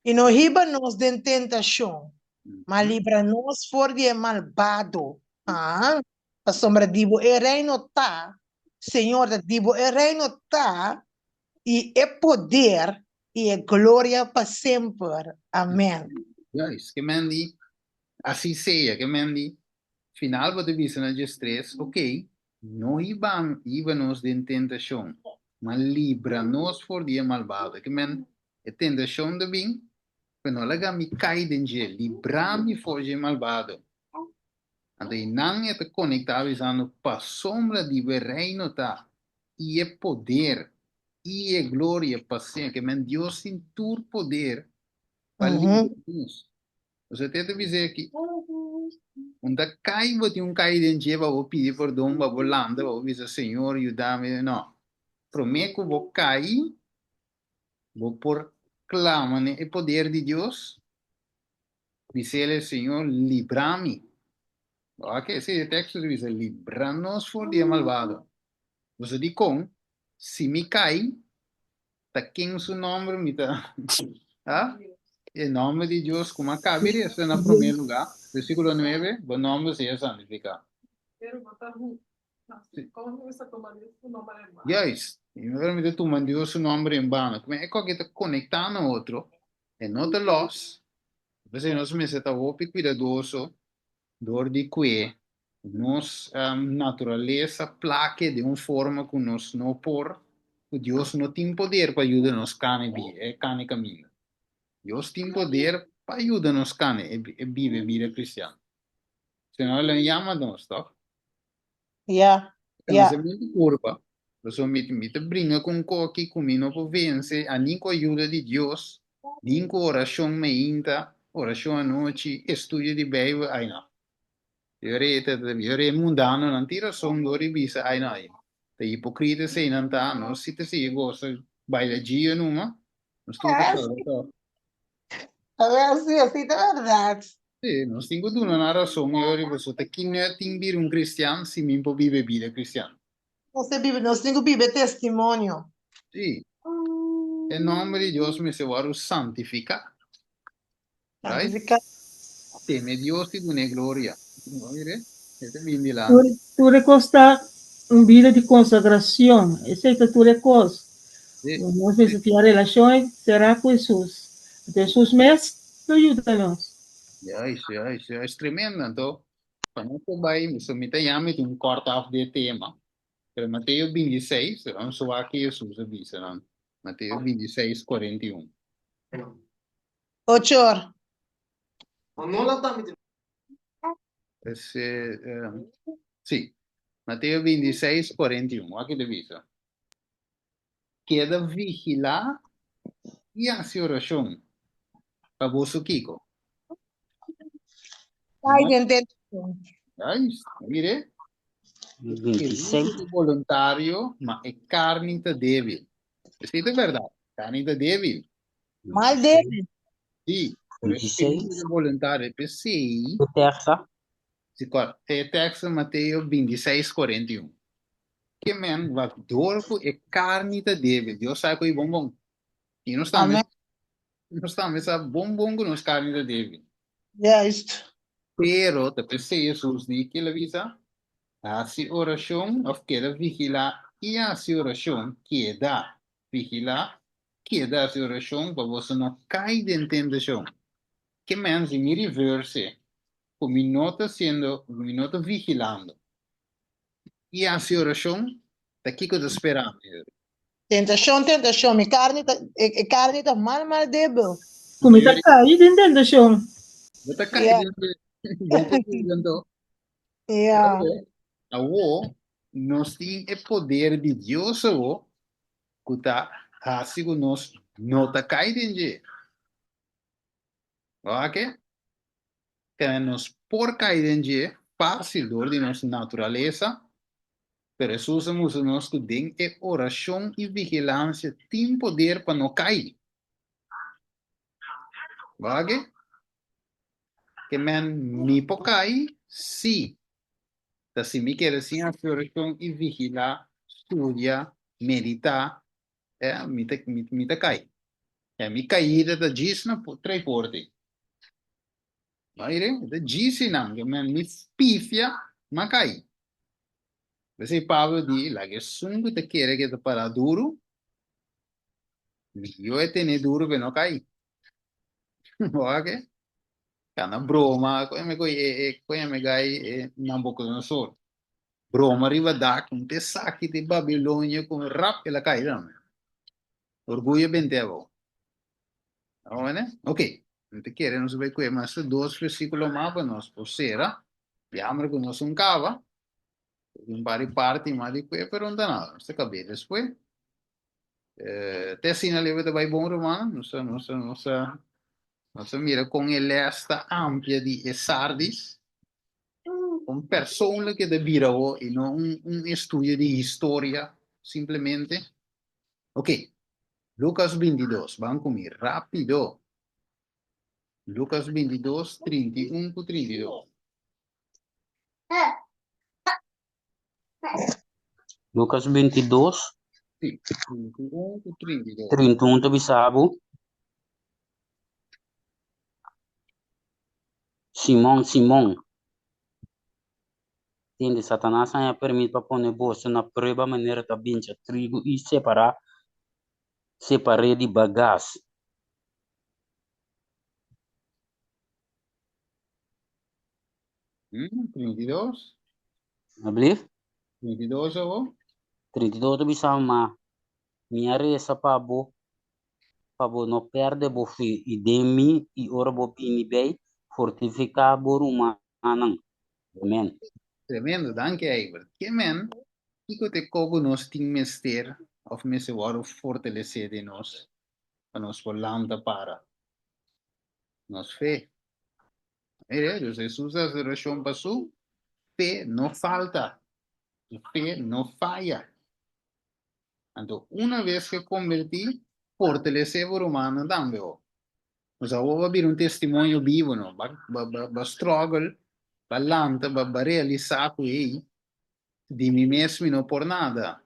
I no hiba nos den tentashon, ma libra nos for di e malbado. Ah, pasobra di bo e reino ta, Señor, ta di bo e reino ta, i e poder, i e gloria pa semper. Amen. Juist, ke men di, asi sea, ke men di, final bo ta bisa na 13, ok, no hiba, hiba nos den tentashon, ma libra nos for di e malbado. Ke men, E tentashon ta bin, pero no laga mi kai den dje, libra mi for dje malbado. Anto einan e ta konektá bisando, Pasobra di bo e reino ta, i e poder, i e gloria pa semper. Ke men Dios tin tur poder pa libra nos. Osea te ta bis'é aki, Un ta kai bo tin un kai den dje pa bo pidi pordon, pa bo lanta, pa bo bisa, Señor, yuda mi. No. Promé ku bo kai, Bo por clama n'e e poder di Dios, bisele, Señor, libra mi. Bo a ke si e texto ta bisa, libra nos for di e malbado. Bo sa dikon? Si mi kai, ta ken su nomber mi ta ha? E nomber di Dios ku m'a kabi resta na promé lugá. Versíkulo nuebe, Bo nomber sea santifiká. Juist. I no mi ta tuma Dios su nomber en bano. Kuma e koke ta konektá na otro, e no ta lòs. P'esei nos mester ta hopi kuidadoso dor di kue nos naturalesa plake den un forma ku nos no por, ku Dios no tin poder pa yuda nos kane e kane kaminda. Dios tin poder pa yuda nos kane e biba e bida kristian. Sino el a yama nos, tòg? Ya, ya. Kansamentu kurpa, pasobra mi mi ta bringa ku un koki ku mi no por vense, a ni ku ayuda di Dios, ni ku orashon meinta. Orashon anochi, estudio di Beibel, ai no. Yore ta yore mundanonan tin rason dor di bisa ai no ai. Ta hipokrita eseinan ta, nos si ta sigui gosa baila djio numa, nos tur ta kaba tòg. Awel si, así ta bèrdat. Sí, nos tin ku duna nan rason yori pasobra ta ki nut tin bira un kristian si mi por biba e bida kristian. Nos ta biba, nos tin ku biba e testimonio. Sí. E nòmber di Dios mester wòrdu santifiká. Right? Santifiká. Teme Dios i dun'é gloria. Bo mira, e ta bin Tur, dilanti. tur e kos ta un bida di konsagrashon. Esei ta tur e kos. Sí. Nos mester tin un relashon será ku Hesus. Anto Hesus mes lo yuda nos. Juist, juist, juist. Tremendo. Anto, pa nos por bai, so mi ta yama mi tin un kòrt af di e tema. Pero Mateo 26, nos wak ki Hesus a bisa nan. Mateo 26, 41. Ocho or. Ese, sí. Mateo 26, 41. Wak ki ta bisa. Keda vigilá i hasi orashon pa boso kiko? Kai den tentashon. Juist, mire. 26. E boluntario, ma e karni ta débil. Esei ta bèrdat, karni ta débil. Mal débil. Sí, pero e spiritu ta boluntario. P'esei. E tekst? Sí, e tekst ta Mateo 26, 41. Ke men wak dor ku e karni ta débil. Dios sa ku e bon bon. I nos tambe, nos tambe sa bon bon ku nos karni ta débil. Juist. Pero ta p'esei Hesus di ke el a bisa, Hasi orashon òf keda vigilá i hasi orashon, keda vigilá, keda hasi orashon pa boso no kai den tentashon. Ke men si mi reverse ku mi no ta hasiendo, ku mi no ta vigilando i hasi orashon, ta kiko ta spera mi? Tentashon, tentashon, mi karni ta, e, e karni ta mal, mal débil. Ku mi ta kai den tentashon. Bo ta kai Yeah. den bo por kere anto. Yeah. Awo, nos tin e poder di Dios awo ku ta hasi ku nos no ta kai den dje. Wak? Kende nos por kai den dje fásil dor di nos naturalesa, pero Hesus a mustra nos ku den e orashon i vigilansia tin poder pa no kai. Wak? Ke men mi por kai? Sí. Ta si mi kere sin hasi orashon i vigilá, studia, meditá, eh, mi ta, mi, mi ta kai. Eh, mi kaida ta djis na trei porte. Mire, ta djis einan, ke men mi pifia, m'a kai. P'esei Pablo di, laga esun ku ta kere ke ta pará duru, mihó e tene duru p'e no kai. Oke? Kana broma, koe me koe e, e, koe me gai e Nabucodonosor. Broma riba dak, un te saki di Babilonia ku rap el a kai tambe. Orguyo bente abou. Awene? Ok. Mi ta kere nos bai kue mas dos versíkulo mas pa nos por sera. Jammer ku nos un kaba. Un par di parti mas di kue, pero no ta nada. Nos ta kab'é despues. Eh, te asina lebe ta bai bon, rumannan. Nos a, nos a, nos a, nos a mira kon e les ta amplia di e Sardis. Un persoonlijk e ta bira ho i no un, un estudio di historia simplemente. Ok, Lucas 22, ban ku mi rápido. Lucas 22, 31 ku 32. Lucas 22, Sí, 31 ku 32. 31 ta bisa bo. Simon, Simon, tende, Satanas a haña permit pa pone boso na prueba manera ta bincha trigu i separá separ'é di bagas. Mm, 32. Ablief? 32 awo. 32 ta bisa ma mi a resa pa bo pa bo no pèrdè bo fe i den mi, i ora bo bini bei, fortifiká bo rumannan. Amen. Tremendo, danki Eibert. Ke men, kiko ta e ko ku nos tin mester òf mester wòrdu fortalesé den nos pa nos por lanta para? Nos fe. Mire, dus Hesus a hasi orashon pa su fe no falta, su fe no faya. Anto una bes ke kombertí, fortalesé bo rumannan tambe ho. Nos awor bo a bira un testimonio bibo no, ba ba ba struggle, ba lanta, ba ba realisá ku hey, di mi mes mi no por nada.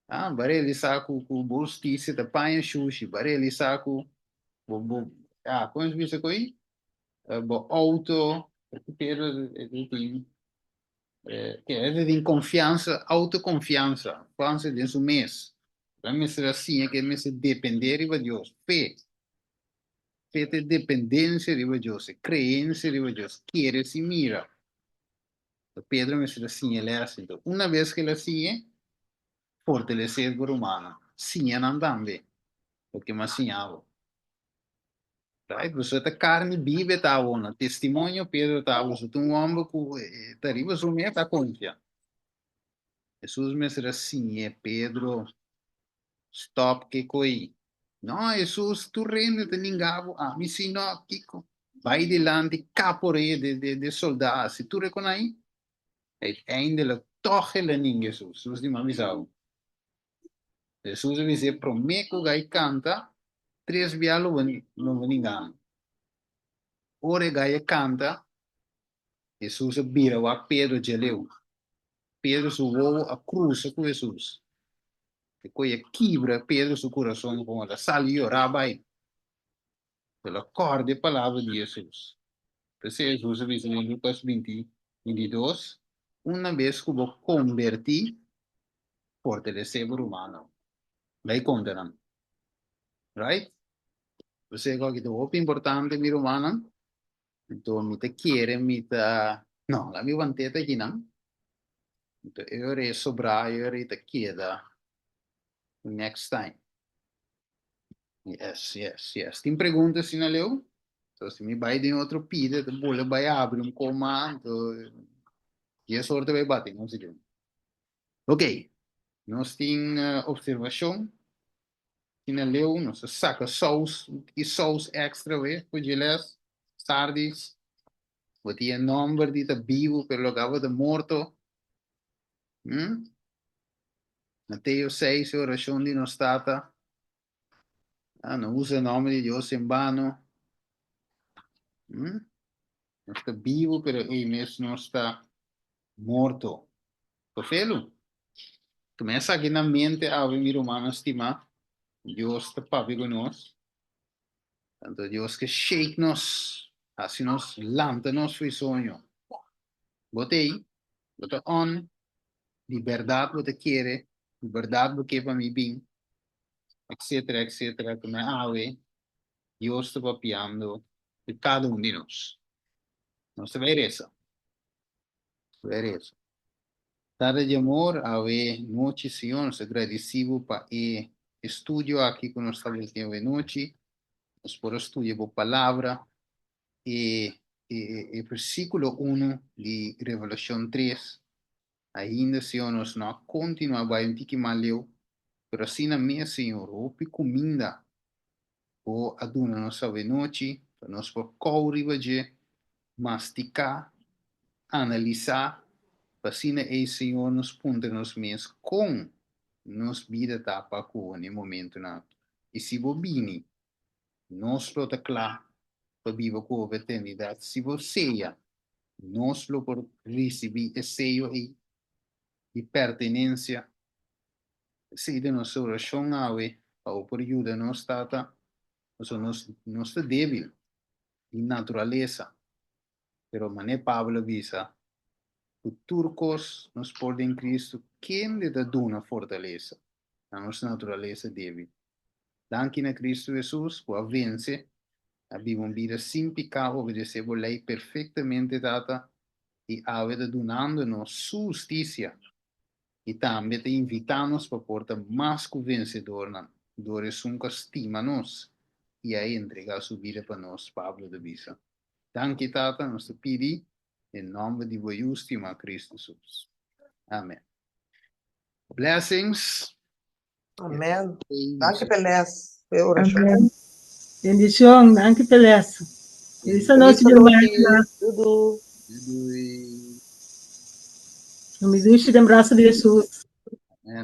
Ah, ba realisá ku ku bo hustisia ta paña shushi, ba realisá ku bo bo ah, kon es bisa ku ei? Bo outo, Pedro e tin ke e tin konfiansa, outokonfiansa, konfiansa den su mes. E mester a siña ku e mester dependé riba Dios, fe. Fe ta e dependensia riba Dios, e kreensia riba Dios, kere sin mira. Pedro mester a siña el esei. Enton, una bes ku el a siñ'e, fortalesé bo rumannan. Siña nan tambe loke mi a siña bo. Right? Pasobra ta karni biba e ta awor. Na testimonio Pedro ta awor. Ta un hòmber ku ta riba su mes ta konfia. Hesus mester a siñ'e, Pedro, Stop ke koi. No, Hesus, tur hende ta ninga bo, ami si no, kiko? Bai dilanti, kap orea de de de soldá, hasi tur e konai. Uiteindelijk tòg el a ninga Hesus. Hesus di, M'a bisa bo. Hesus a bis'é, Promé ku gai kanta, tres bia lo bo lo bo ninga mi. Ora e gai a kanta, Hesus a bira wak Pedro djaleu. Pedro su wowo a krusa ku Hesus. E koe a kibra Pedro su kurason kon el a sali yorá bai. El a kòrda e palabra di Hesus. P'esei Hesus a bisa den Lukas binti, 22, Una bes ku bo kombertí, fortalesé bo rumannan. Bai konta nan. Right? P'esei ku ta hopi importante, mi rumannan. Anto mi ta kere mi ta, no, la mi want'é ta akinan. Anto e ora e sobrá, e ora e ta keda next time. Yes, yes, yes. Tin pregunta asina leu? So si mi bai den otro pida, ta bole bai abri un koma, anto dies ora ta bai bati, no si Ok, nos tin observashon. Asina leu nos a saka sous, un tiki sous extra we ku djeles, Sardis. Bo tin e nomber di ta bibu pero lo gaba ta morto. Hm? Mateo 6, e orashon di nos Tata. Ah, no usa e nomber di Dios en bano. Hm? Nos ta bibu pero ei mes nos ta morto. Tofelu, tuma esaki na mente awe mi rumannan stimá, Dios ta papia ku nos, tanto Dios ke shake nos, hasi nos lanta nos for e soño. Bo ta ei, bo ta on, di bèrdat bo ta kere, di bèrdat bo ke pa mi bin, etcetera, etcetera, tuma awe Dios ta papiando ku kada un di nos. Nos ta bai resa. Bai resa. Tata di amor, awe nochi, Señor, nos ta gradisí bo pa e estudio aki ku nos tabata tin awe nochi. Nos por a studia bo palabra, e e e versíkulo unu di Revelashon tres. Ainda, Señor, nos no a kontinuá bai un tiki mas leu, pero asina mes, Señor, hopi kuminda Bo a duna nos awenochi pa nos por kou riba dje, mastiká, analisá, pa asina ei, Señor, nos puntra nos mes kon nos bida ta pa ku Bo n'e momentunan aki. I si Bo bini, nos lo ta kla pa biba ku Bo pa eternidat. Si Bo seya, nos lo por risibí e seyo ei di pertenensia. Esei ta nos orashon awe pa bo por yuda nos, Tata, pasobra nos nos ta débil di naturalesa, pero manera Pablo a bisa, ku tur kos nos por den Cristo kende ta duna fortalesa na nos naturalesa débil. Danki na Cristo Hesus ku a vense, a biba un bida sin piká, obedesé bo lei perfektamente, Tata, i awe ta dunando nos su hustisia i tambe ta invitá nos pa por ta mas ku vensedornan dor esun ku a stima nos i a entregá su bida pa nos, Pablo ta bisa. Danki, Tata, nos ta pidi den nòmber di bo Yu stimá Kristu Hesus. Amen. Blessings. Amen. Danki p'e les, p'e orashon. Amen. Bendishon, danki pa e les. Felis anochi, Felis ruman. anochi. Doei doei. Doei. Mi dushi den brasa di Jesus.